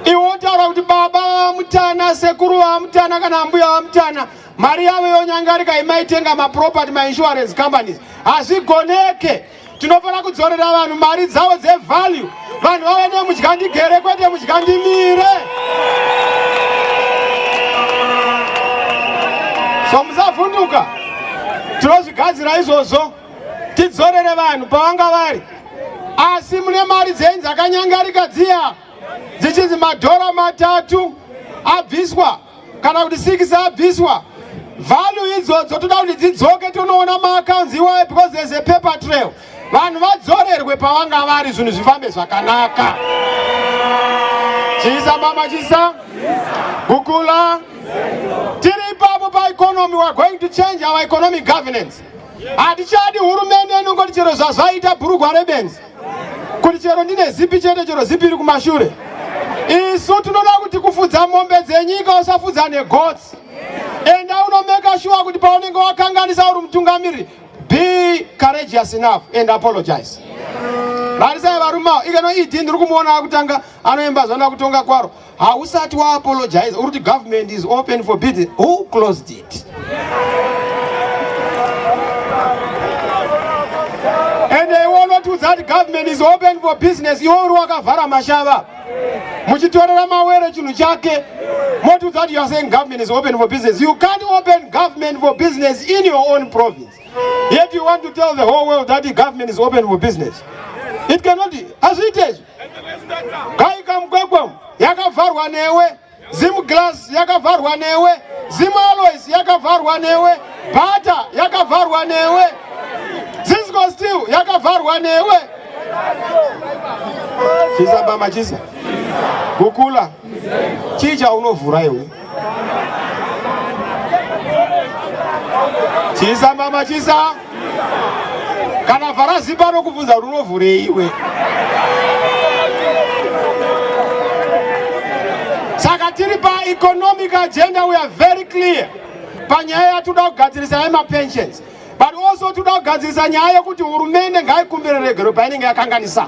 Speaker 3: Iwe wotaura kuti baba vamutana, sekuru vamutana, kana ambuya vamutana, mari yavo yonyangarika, imaitenga maproperty, mainsurance companies. Hazvigoneke. Tinofanira kudzorera vanhu mari dzavo dzevalue, vanhu vave nemudyandigere kwete mudyandimire. So musavhunduka, tinozvigadzira izvozvo, tidzorere vanhu pavanga vari. Asi mune mari dzenyu dzakanyangarika dziya dzichinzi madhora 3 abviswa. kana kuti 6 abviswa. Value idzodzo toda kuti dzidzoke, tonoona maaccounts iwayo because there's a paper trail. Vanhu vadzorerwe pavanga vari, zvinhu zvifambe zvakanaka. Chisa mama, chisa gukula. Tiri ipapo paeconomy, we are going to change our economic governance. Hatichadi hurumende inongoti chero zvazvaita bhurugwa rebenzi, kuti chero ndine zipi chete, chero zipi iri kumashure. Isu tinoda kuti kufudza mombe dzenyika, usafudza negotsi. Enda unomeka sure kuti paunenge wakanganisa uri mutungamiriri, be courageous enough and apologize. Varisai varume avo ikano ED ndiri kumuona akutanga anoimba zvana kutonga kwaro. Hausati waapologize, uri kuti government is open for business. Who closed it? Ende iwe unotiudza kuti government is open for business, iwe uri wakavhara mashava muchitorera mawere chinhu chake, motiudza kuti you are saying government is open for business. You can't open government for business in your own province, yet you want to tell the whole world that the government is open for business. It cannot. Hazviite izvi. Gaika Mukwekwe yakavharwa newe, Zim Glass yakavharwa newe, Zim Alloys yakavharwa newe, Bata yakavharwa newe, Zisco Steel yakavharwa newe. Chisa bama, chisa gukula. Chii chaunovhura iwe? Chisa mama, chisa. Kana vhara zipa anokubvunza kuti unovhurei iwe. Saka tiri paeconomic agenda, we are very clear panyaya yatoda kugadzirisa yemapensions, but also toda kugadzirisa nyaya yekuti hurumende ngaikumbire regero painenge yakanganisa.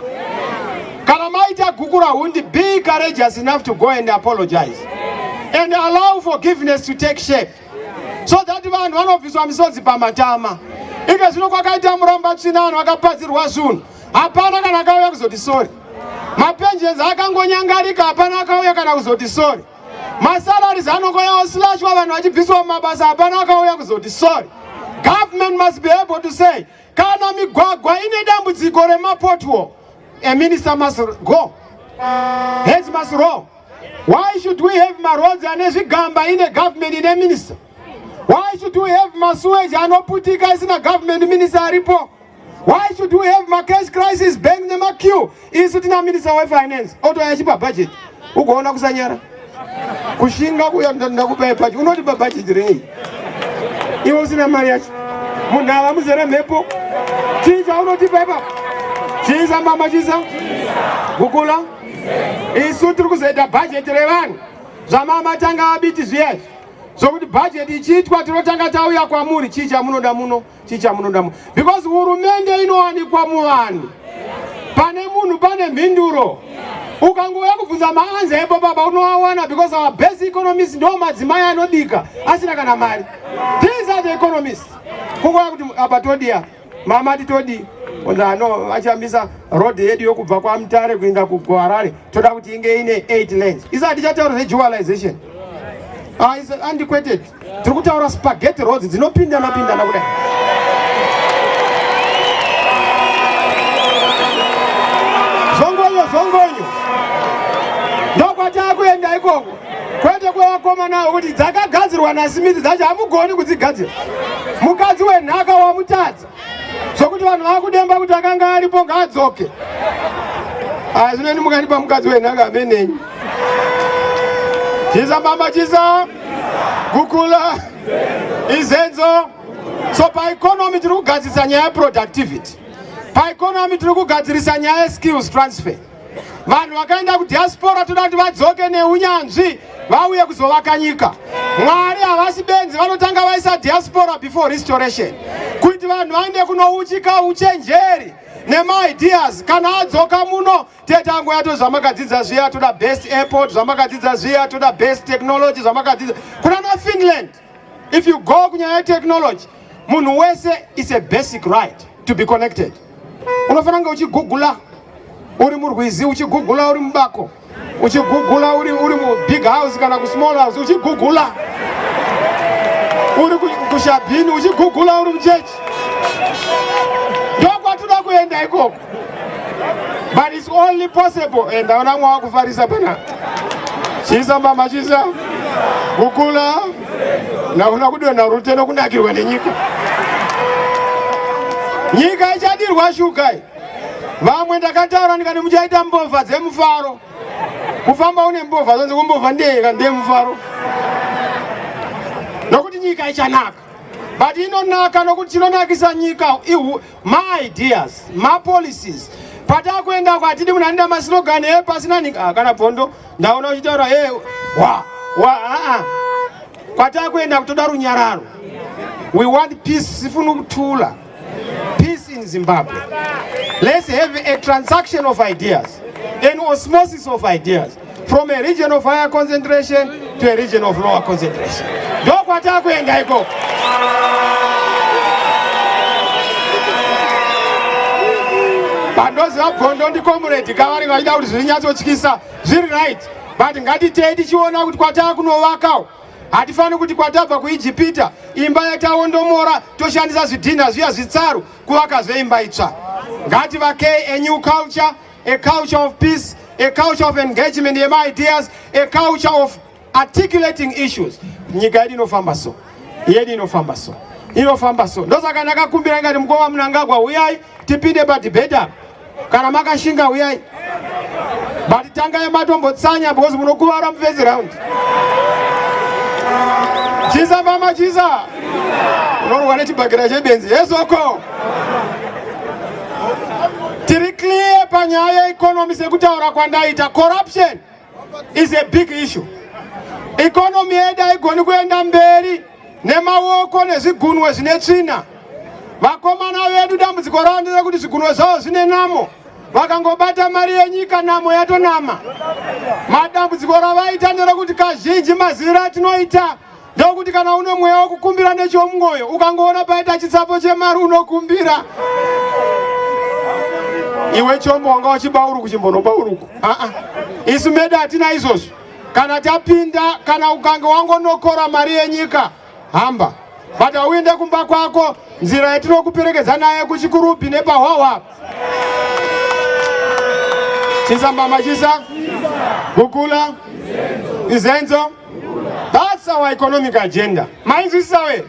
Speaker 3: Kana maita gukura hundi, be courageous enough to go and apologize and allow forgiveness to take shape so that vanhu vanobviswa misodzi pamatama. Ike zvino kwakaita muramba tsvina, vanhu vakapadzirwa zvinhu, hapana kana akauya kuzoti sorry. Mapensions akangonyangarika, hapana akauya kana kuzoti sorry. Masalaries anongoyawo slashwa, vanhu vachibviswa mumabasa, hapana akauya kuzoti sorry. Government must be able to say kana migwagwa ine dambudziko remapothole, a minister must go, heads must roll. Why should we have maroads ane zvigamba ine government ine minister? Why should we have masewage anoputika isina government minister aripo? Why should we have macash crisis, bank nemaqueue, isu tina minister wefinance otouya achipa budget? Ugoona kusanyara kushinga kuya, ndakupai budget. Unotipa budget rei iwe usina mari yacho? Munhu ava muzere mhepo. Chii chaunotipa ipapo? Chisa mama, chisa gukula. Isu tiri kuzoita bhajeti revanhu zvamamatanga abiti zviyazvi, zvokuti bhajeti ichiitwa tinotanga tauya kwamuri, chii chamunoda muno, chii chamunoda muno, because hurumende inowanikwa muvanhu. Pane munhu pane mhinduro. Ukangouya kubvunza maanswer epo baba unoawana, because our best economists ndo madzimai anobika asina kana mari. These are the economists. Kungouya kuti apa todiya mama titodi onza no vachambisa road yedu yokubva kwaMutare kuenda kuHarare, toda kuti inge ine 8 lanes. Isati tichataura zvedualization. Ah, is antiquated. Tiri kutaura spaghetti roads dzinopindana pindana kudai. Zvongonyo zvongonyo ndokwatakuenda ikoko, kwete kwevakomana kuti dzakagadzirwa naSmith dzacho hamugoni kudzigadzira. Mukadzi wenhaka wamutadza zvokuti vanhu vakudemba kuti akanga aripo ngaadzoke. Asi neni mukandipa mukadzi wenhaka amenenyi. Chisa mama, chisa gukula izenzo. So paeconomy tiri kugadzirisa nyaya yeproductivity. Paeconomy tiri kugadzirisa nyaya yeskills transfer. Vanhu vakaenda kudiaspora toda kuti vadzoke neunyanzvi, vauye kuzovaka nyika. Mwari havasi benzi, vanotanga vaisa diaspora before restoration kuti vanhu vaende kunouchika uchenjeri nemaideas. Kana adzoka muno, tetango yato zvamakadzidza zviya, toda best airport, zvamakadzidza zviya, toda best technology, zvamakadzidza kuna naFinland. If you go kunyaya yetechnology, munhu wese is a basic right to be connected. Unofanira kunge uchigugula uri murwizi, uchigugula uri mubako, uchigugula uri mubig house kana kusmall house, uchigugula uri kushabhini, uchigugula uri muchechi. Ndokwatoda kuenda ikoko, but it's only possible. Ndaona mwa wakufarisa pana. Chisa mama, chisa. Kukula nauna kudonha rute nokunakirwa nenyika. Nyika ichadirwa shuga iyi. Vamwe ndakataura ndikati muchaita mbovha dzemufaro. Kufamba une mbovha zonzi kumbovha ndeyeka ndeyemufaro. Nokuti nyika ichanaka. But inonaka nokuti chinonakisa nyika ihu maideas, mapolicies. Patakuenda uko hatidi munhu anoita maslogan e pasina nyika. Ah, kana bvondo ndaona uchitaura e wa wa a a. Kwatakuenda kutoda runyararo. We want peace, sifuna ukuthula. Peace in Zimbabwe. Let's have a transaction of ideas, an osmosis of ideas from a region of higher concentration to a region of lower concentration. Ndokwatakuenda ikoko. Pandoziva bvondo ndicomrade kavanenge vachida kuti zvinyatsotyisa zviri right, but ngatitei tichiona kuti kwatakunovakawo Hatifani kuti kwatabva kuIjipita imba yataondomora toshandisa zvidhinha zviya zvitsaru kuvakazve imba itsva. Ngativakei a new culture, a culture of peace, a culture of engagement yemaideas, a culture of articulating issues. Nyika yedu inofamba so, yedu inofamba so, inofamba so. Ndosaka ndakakumbira ingati mukoma Mnangagwa huyai tipinde padebate apa. Kana makashinga huyai. But tangai matombotsanya because munokuvara mufirst round. Chisa mama chisa. Unorwa nechibhakera chebenzi. Yesoko. Tiri clear panyaya yeeconomy sekutaura kwandaita. Corruption is a big issue. Economy yedu haigoni kuenda mberi nemaoko nezvigunwe zvine tsvina. Vakomana vedu dambudziko ravo nderekuti zvigunwe zvavo zvine namo, vakangobata mari yenyika namo yatonama. Madambudziko ravaita nderekuti kazhinji maziviro atinoita ndokuti kana une mweya wekukumbira nechomwoyo, ukangoona paita chitsapo chemari unokumbira. Iwe chombo wanga uchibauruku chimbonobauruku. Aa, isu medu hatina izvozvo. Kana tapinda, kana ukange wangonokora mari yenyika, hamba. But hauende kumba kwako, nzira yatinokuperekedza nayo kuChikurubi nepahwahwa. Chisa mbama chisa, kukula, izenzo. That's our economic agenda. Mainzwisisa we?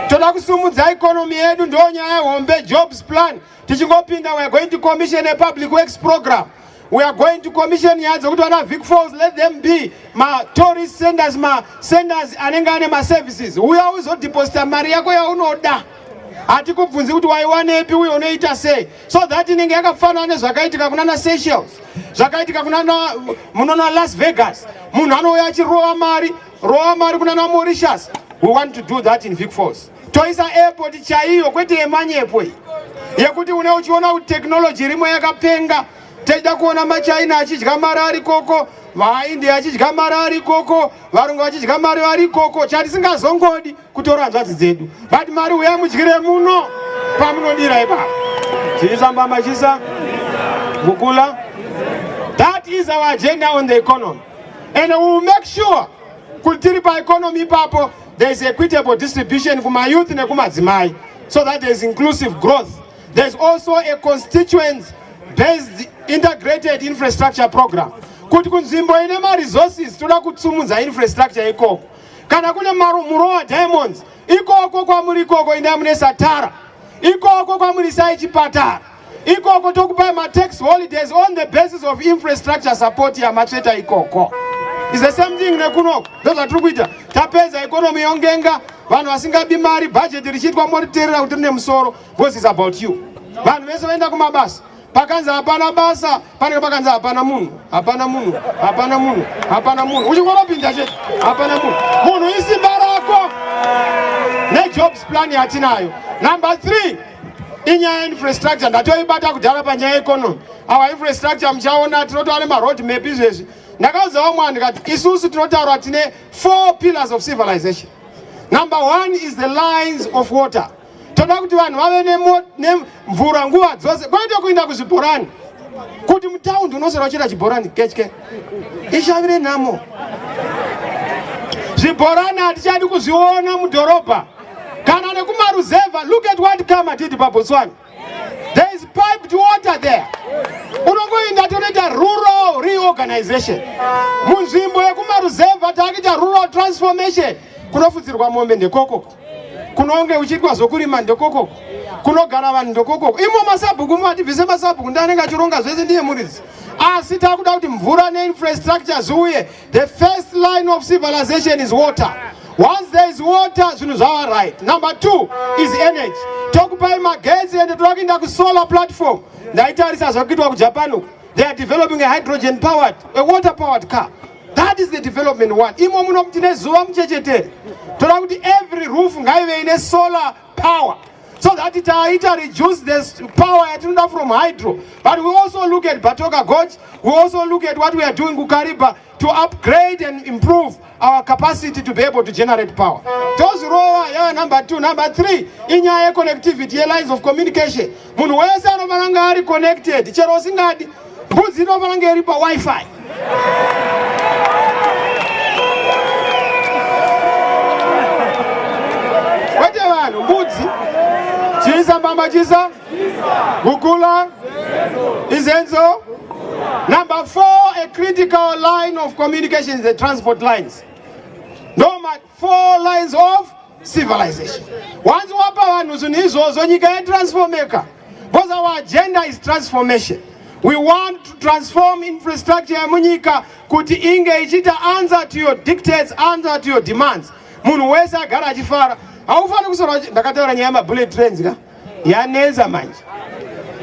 Speaker 3: Toda kusumudza economy yedu, ndo nyaya hombe, jobs plan. Tichingopinda, we are going to commission a public works program. We are going to commission nyaya dzekuti vana Vic Falls, let them be ma tourist centers, ma centers anenge ane ma services. Uya uzodeposita mari yako yaunoda. Hatikubvunzi kuti waiwanepi uye unoita sei, so that inenge yakafanana nezvakaitika kunana Seychelles, zvakaitika kunana munona Las Vegas. Munhu anouya achirova mari, rova mari kunana Mauritius. We want to do that in Vic Falls. Toisa airport chaiyo, kwete yemanyepo iyi yekuti une uchiona kuti technology irimo yakapenga. Teida kuona maChina achidya mari ari koko, vaIndia achidya mari ari koko, varungu vachidya mari vari koko. Chatisingazongodi kutora hanzvadzi dzedu, but mari huyai mudyire muno pamunodira ipapo. Chisa mbama chisa mukula. That is our agenda on the economy, and we will make sure kuti tiri paeconomy ipapo there is equitable distribution kumayouth nekumadzimai, so that there is inclusive growth. There is also a constituents based integrated infrastructure program, kuti kunzvimbo ine maresources toda kutsumudza infrastructure ikoko. Kana kune Murowa Diamonds ikoko kwamuri ikoko, indai mune Satara ikoko kwamuri, sai chipatara ikoko, tokupai matax holidays on the basis of infrastructure support yamatsveta ikoko. Is the same thing nekunoko, ndozvatiri kuita. Tapedza economy yongenga, vanhu vasingabi mari, budget richiitwa moriterera kuti rine musoro, because it's about you. Vanhu vese vaenda kumabasa. Pakanzi hapana basa, panenge pakanzi hapana munhu, hapana munhu, hapana munhu, hapana munhu. Uchingoropinda chete, hapana munhu. Munhu isimba rako nejobs plan yatinayo. Number 3 inyaya infrastructure. Ndatoibata kudhara panyaya economy. Our infrastructure muchaona tinotora nemaroad map izvezvi. Ndakaudza vamwe vanhu ndikati isusu tinotaura tine 4 pillars of civilization. Number 1 is the lines of water. Toda kuti vanhu vave nemvura nguva dzose, kwete kuenda kuzvibhorani. Kuti mutaundi unoswera uchiita chibhorani ketye, ishavire nhamo. Zvibhorani hatichadi kuzviona mudhorobha kana nekumaruzevha. Look at what Kama did paBotswana. There is piped water there. Unongoenda tonoita rural reorganization munzvimbo yekumaruzevha, taakuita rural transformation. Kunofudzirwa mombe ndekokoko, kunonge uchiitwa zvokurima ndekokoko, kunogara vanhu ndekokoko. Imo masabhuku muvatibvise masabhuku, ndianenge achironga zvese, ndiye muridzi. Asi takuda kuti mvura neinfrastructure zviuye. The first line of civilization is water. Once there is water, zvinhu zvava right. Number two is energy. Tokupai magetsi, ende toda kuenda kusolar platform. Ndaitarisa zvakuitwa kuJapan uku. They are developing a hydrogen powered, a water powered car. That is the development one. Imo muno tine zuva muchechetere. Toda kuti every roof ngaive ine solar power so that taita reduce the power yatinoda from hydro. But we also look at Batoka Gorge. We also look at what we are doing kuKariba to upgrade and improve our capacity to be able to generate power. Tozirova yava number two. Number three inyaya yeconnectivity, yelines of communication. Munhu wese anofanira kunge ari connected, chero usingadi. Mbudzi inofanira kunge iri paWiFi. Kwete vanhu, mbudzi. Chisa mbamba chisa. Gukula. Izenzo. Number four, a critical line of communication is the transport lines. No, four lines of civilization. Once wapa vanhu zvinhu izvozvo, nyika yetransformeka. Because our agenda is transformation. We want to transform infrastructure yemunyika kuti inge ichiita answer to your dictates, answer to your demands. Munhu wese agara achifara. Haufaniri kusora. Ndakataura nyaya yemabullet trains ka, yanetsa manje.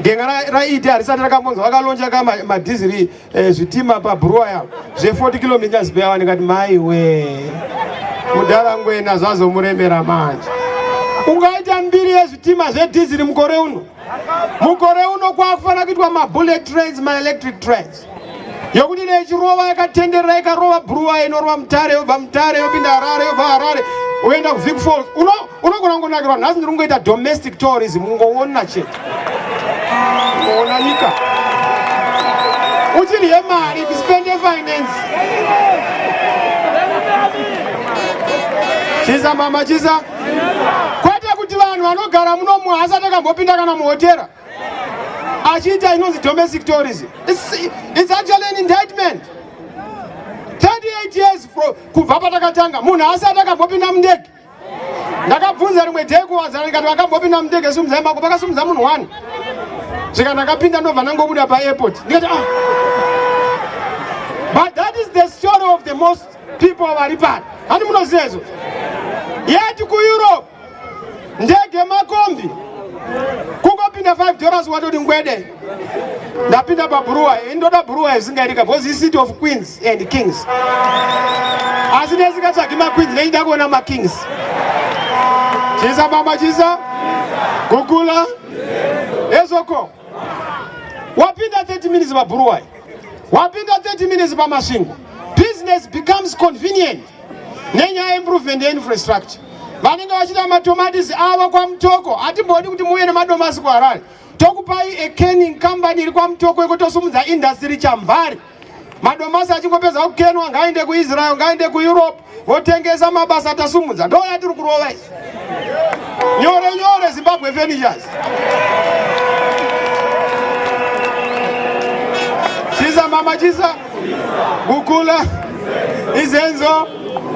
Speaker 3: Genga raiti harisati rakambonzwa vakalauncha ka madhiziri, zvitima pabhuruwa yavo zve40 kilometers per hour. Ndikati maiwe, mudhara Ngwena zvazomuremera manje. Ungaita mbiri yezvitima zvedhiziri mukore uno? Mukore uno kwakufanira kuitwa mabullet trains, maelectric trains, yokuti nechirova yakatenderera, ikarova Bhuruwa, inorova Mutare, yobva Mutare yopinda Harare, yobva Harare uenda kuVic Falls. Unogona kungonakirwa. Nhasi ndiri kungoita domestic tourism, ungoona chete, ungoona nyika uchiri yemari kuspende finance. Chisa mama chisa. Kwete kuti vanhu vanogara muno haasati akambopinda kana muhotera achiita inonzi domestic tourism. It's actually an indictment. 38 years kubva patakatanga, munhu asati akambopinda mundege. Ndakabvunza rimwe day kuwadzana, ndikati vakambopinda mundege sumudzai mako. Vakasumudza munhu one. Zvika ndakapinda, ndobva ndangobuda paairport. Ndikati, ah, but that is the story of the most people vari pano. Hani munoziva izvo? Yeti kuEurope ndege makombi, kungopinda $5 watoti ngwede, ndapinda pabhuruwa. Indoda bhuruwa isingaitika because icity of queens and kings, asi nesingatsvagi maqueens, nechida kuona makings. Chisa mama chisa gukula ezvoko. Wapinda 30 minutes pabhuruwa, wapinda 30 minutes paMasvingo. Business becomes convenient nenyaya yeimprovement yeinfrastructure. Vanenge vachida matomatisi avo kwaMutoko, hatimbodi kuti muuye nemadomasi kuHarare. Tokupai a canning company iri kwaMutoko iko, tosumudza industry Chamvari. Madomasi achingopedza kukenwa, ngaende kuIsrael, ngaende kuEurope, votengesa. Mabasa tasumudza. Ndo yatiri kurova izvi nyore nyore. Zimbabwe Furnitures. Chisa mama chisa gukula izenzo.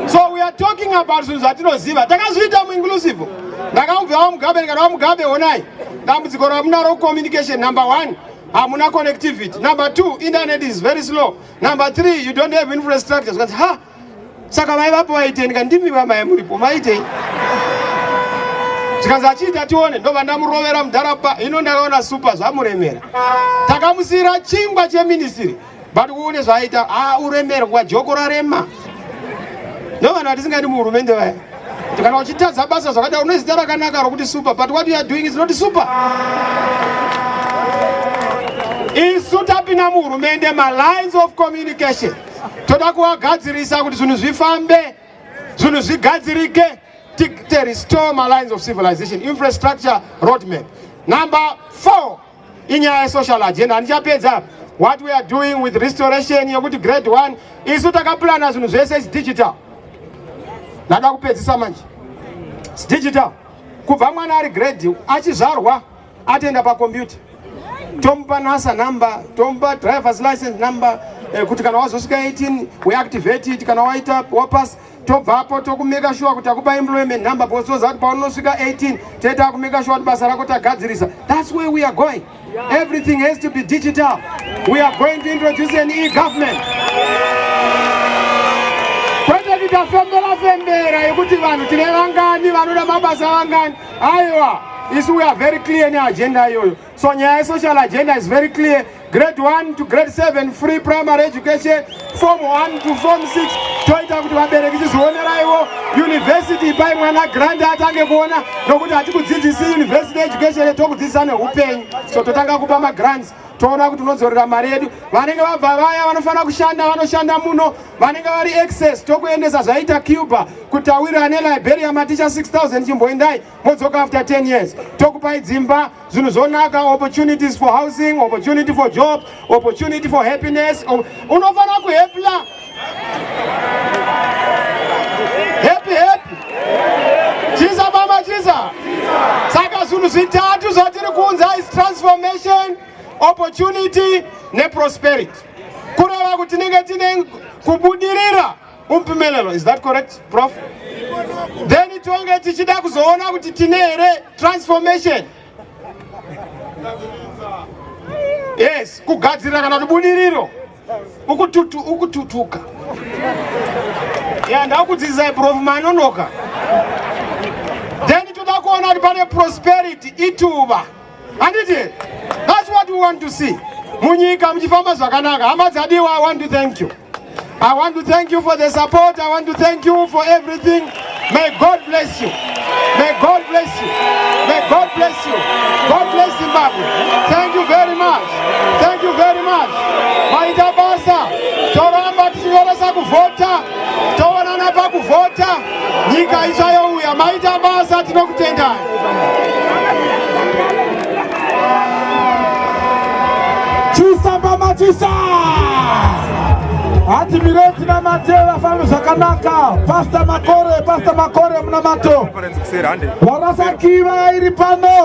Speaker 3: So we are talking about zvinhu zvatinoziva, takazviita muinclusive. Ndakaubva vaMugabe, ndikati, vaMugabe, honai dambudziko ramunaro: communication number one, hamuna connectivity; number two, internet is very slow; number three, you don't have infrastructure. Zvikanzi, ha, saka vaivapo vaitei? Ndikati, ndimi vamai muripo, maitei? Zvikanzi, achiita tione. Ndobva ndamurovera mudharapa hino. Ndakaona Super zvamuremera. Takamusiyira chingwa cheministry, but uone zvaaita. A uremerwa, joko rarema. Ndo vanhu vatisingaidi muhurumende vaya. Kuti kana uchitadza basa zvakadai, une zita rakanaka rokuti Super, but what you are doing is not super. Isu tapinda muhurumende, malines of communication toda kuvagadzirisa kuti zvinhu zvifambe, zvinhu zvigadzirike, te restore malines of civilization, infrastructure roadmap. Number four inyaya yesocial agenda. Handichapedza. What we are doing with restoration yekuti grade one, isu takaplana zvinhu zvese is digital. Ndada kupedzisa manje. It's digital. Kubva mwana ari grade, achizvarwa, atoenda pakombiyuta. Tomupa NSSA number, tomupa driver's license number, kuti kana wazosvika 18 we activate it, kana waita wapass, tobvapo tokumeka sure kuti akupa employment number, because toziva kuti paunosvika 18 toita kumeka sure kuti basa rako tagadzirisa. That's where we are going. Everything has to be digital. We are going to introduce an e-government, kwete kuita fembera fembera yekuti vanhu tine vangani, vanoda mabasa vangani. Aiwa, isu we are very clear neagenda iyoyo. So nyaya yesocial agenda is very clear: grade 1 to grade 7 free primary education, form 1 to form 6 toita kuti vabereki chizvioneraiwo. University, ipai mwana grant atange kuona, nokuti hatikudzidzisi university education, tokudzidzisa neupenyu. So totanga kupa magrants, toona kuti unodzorera mari yedu. Vanenge vabva vaya vanofanira kushanda, vanoshanda muno. Vanenge vari excess, tokuendesa zvaita Cuba, kuti tawirira neLiberia, maticha 6000, chimboendai, modzoka after 10 years. Tokupai dzimba, zvinhu zvonaka. Opportunities for housing, opportunity for job, opportunity for happiness. Unofanira kuhepla happy, happy. Chisa mama, chisa. Saka zvinhu zvitatu zvatiri kuunza is transformation, opportunity neprosperity, kureva kuti tinenge tine kubudirira, umpumelelo. Is that correct, Prof? Then tonge tichida kuzoona kuti tine here transformation, yes, kugadzirira kana kuti budiriro, ukututuka. Ya, ndakudzidzisai, Prof, manonoka. Then toda kuona kuti pane prosperity, ituva, handiti? That's what we want to see, munyika muchifamba zvakanaka. Hama dzadiwa, I want to thank you. I want to thank you for the support. I want to thank you for everything. May God bless you. May God bless you. May God bless you. God bless Zimbabwe. Thank you very much. Thank you very much. Maita basa. Toramba tichinyoresa kuvhota. Toonana pakuvhota. Nyika ichayouya. Maita basa, tinokutendai.
Speaker 4: Chisa mbama chisa! Hati mireti namate vafambe zvakanaka. Pastor Makore, Pastor Makore, munamato. Warasakiva iri pano.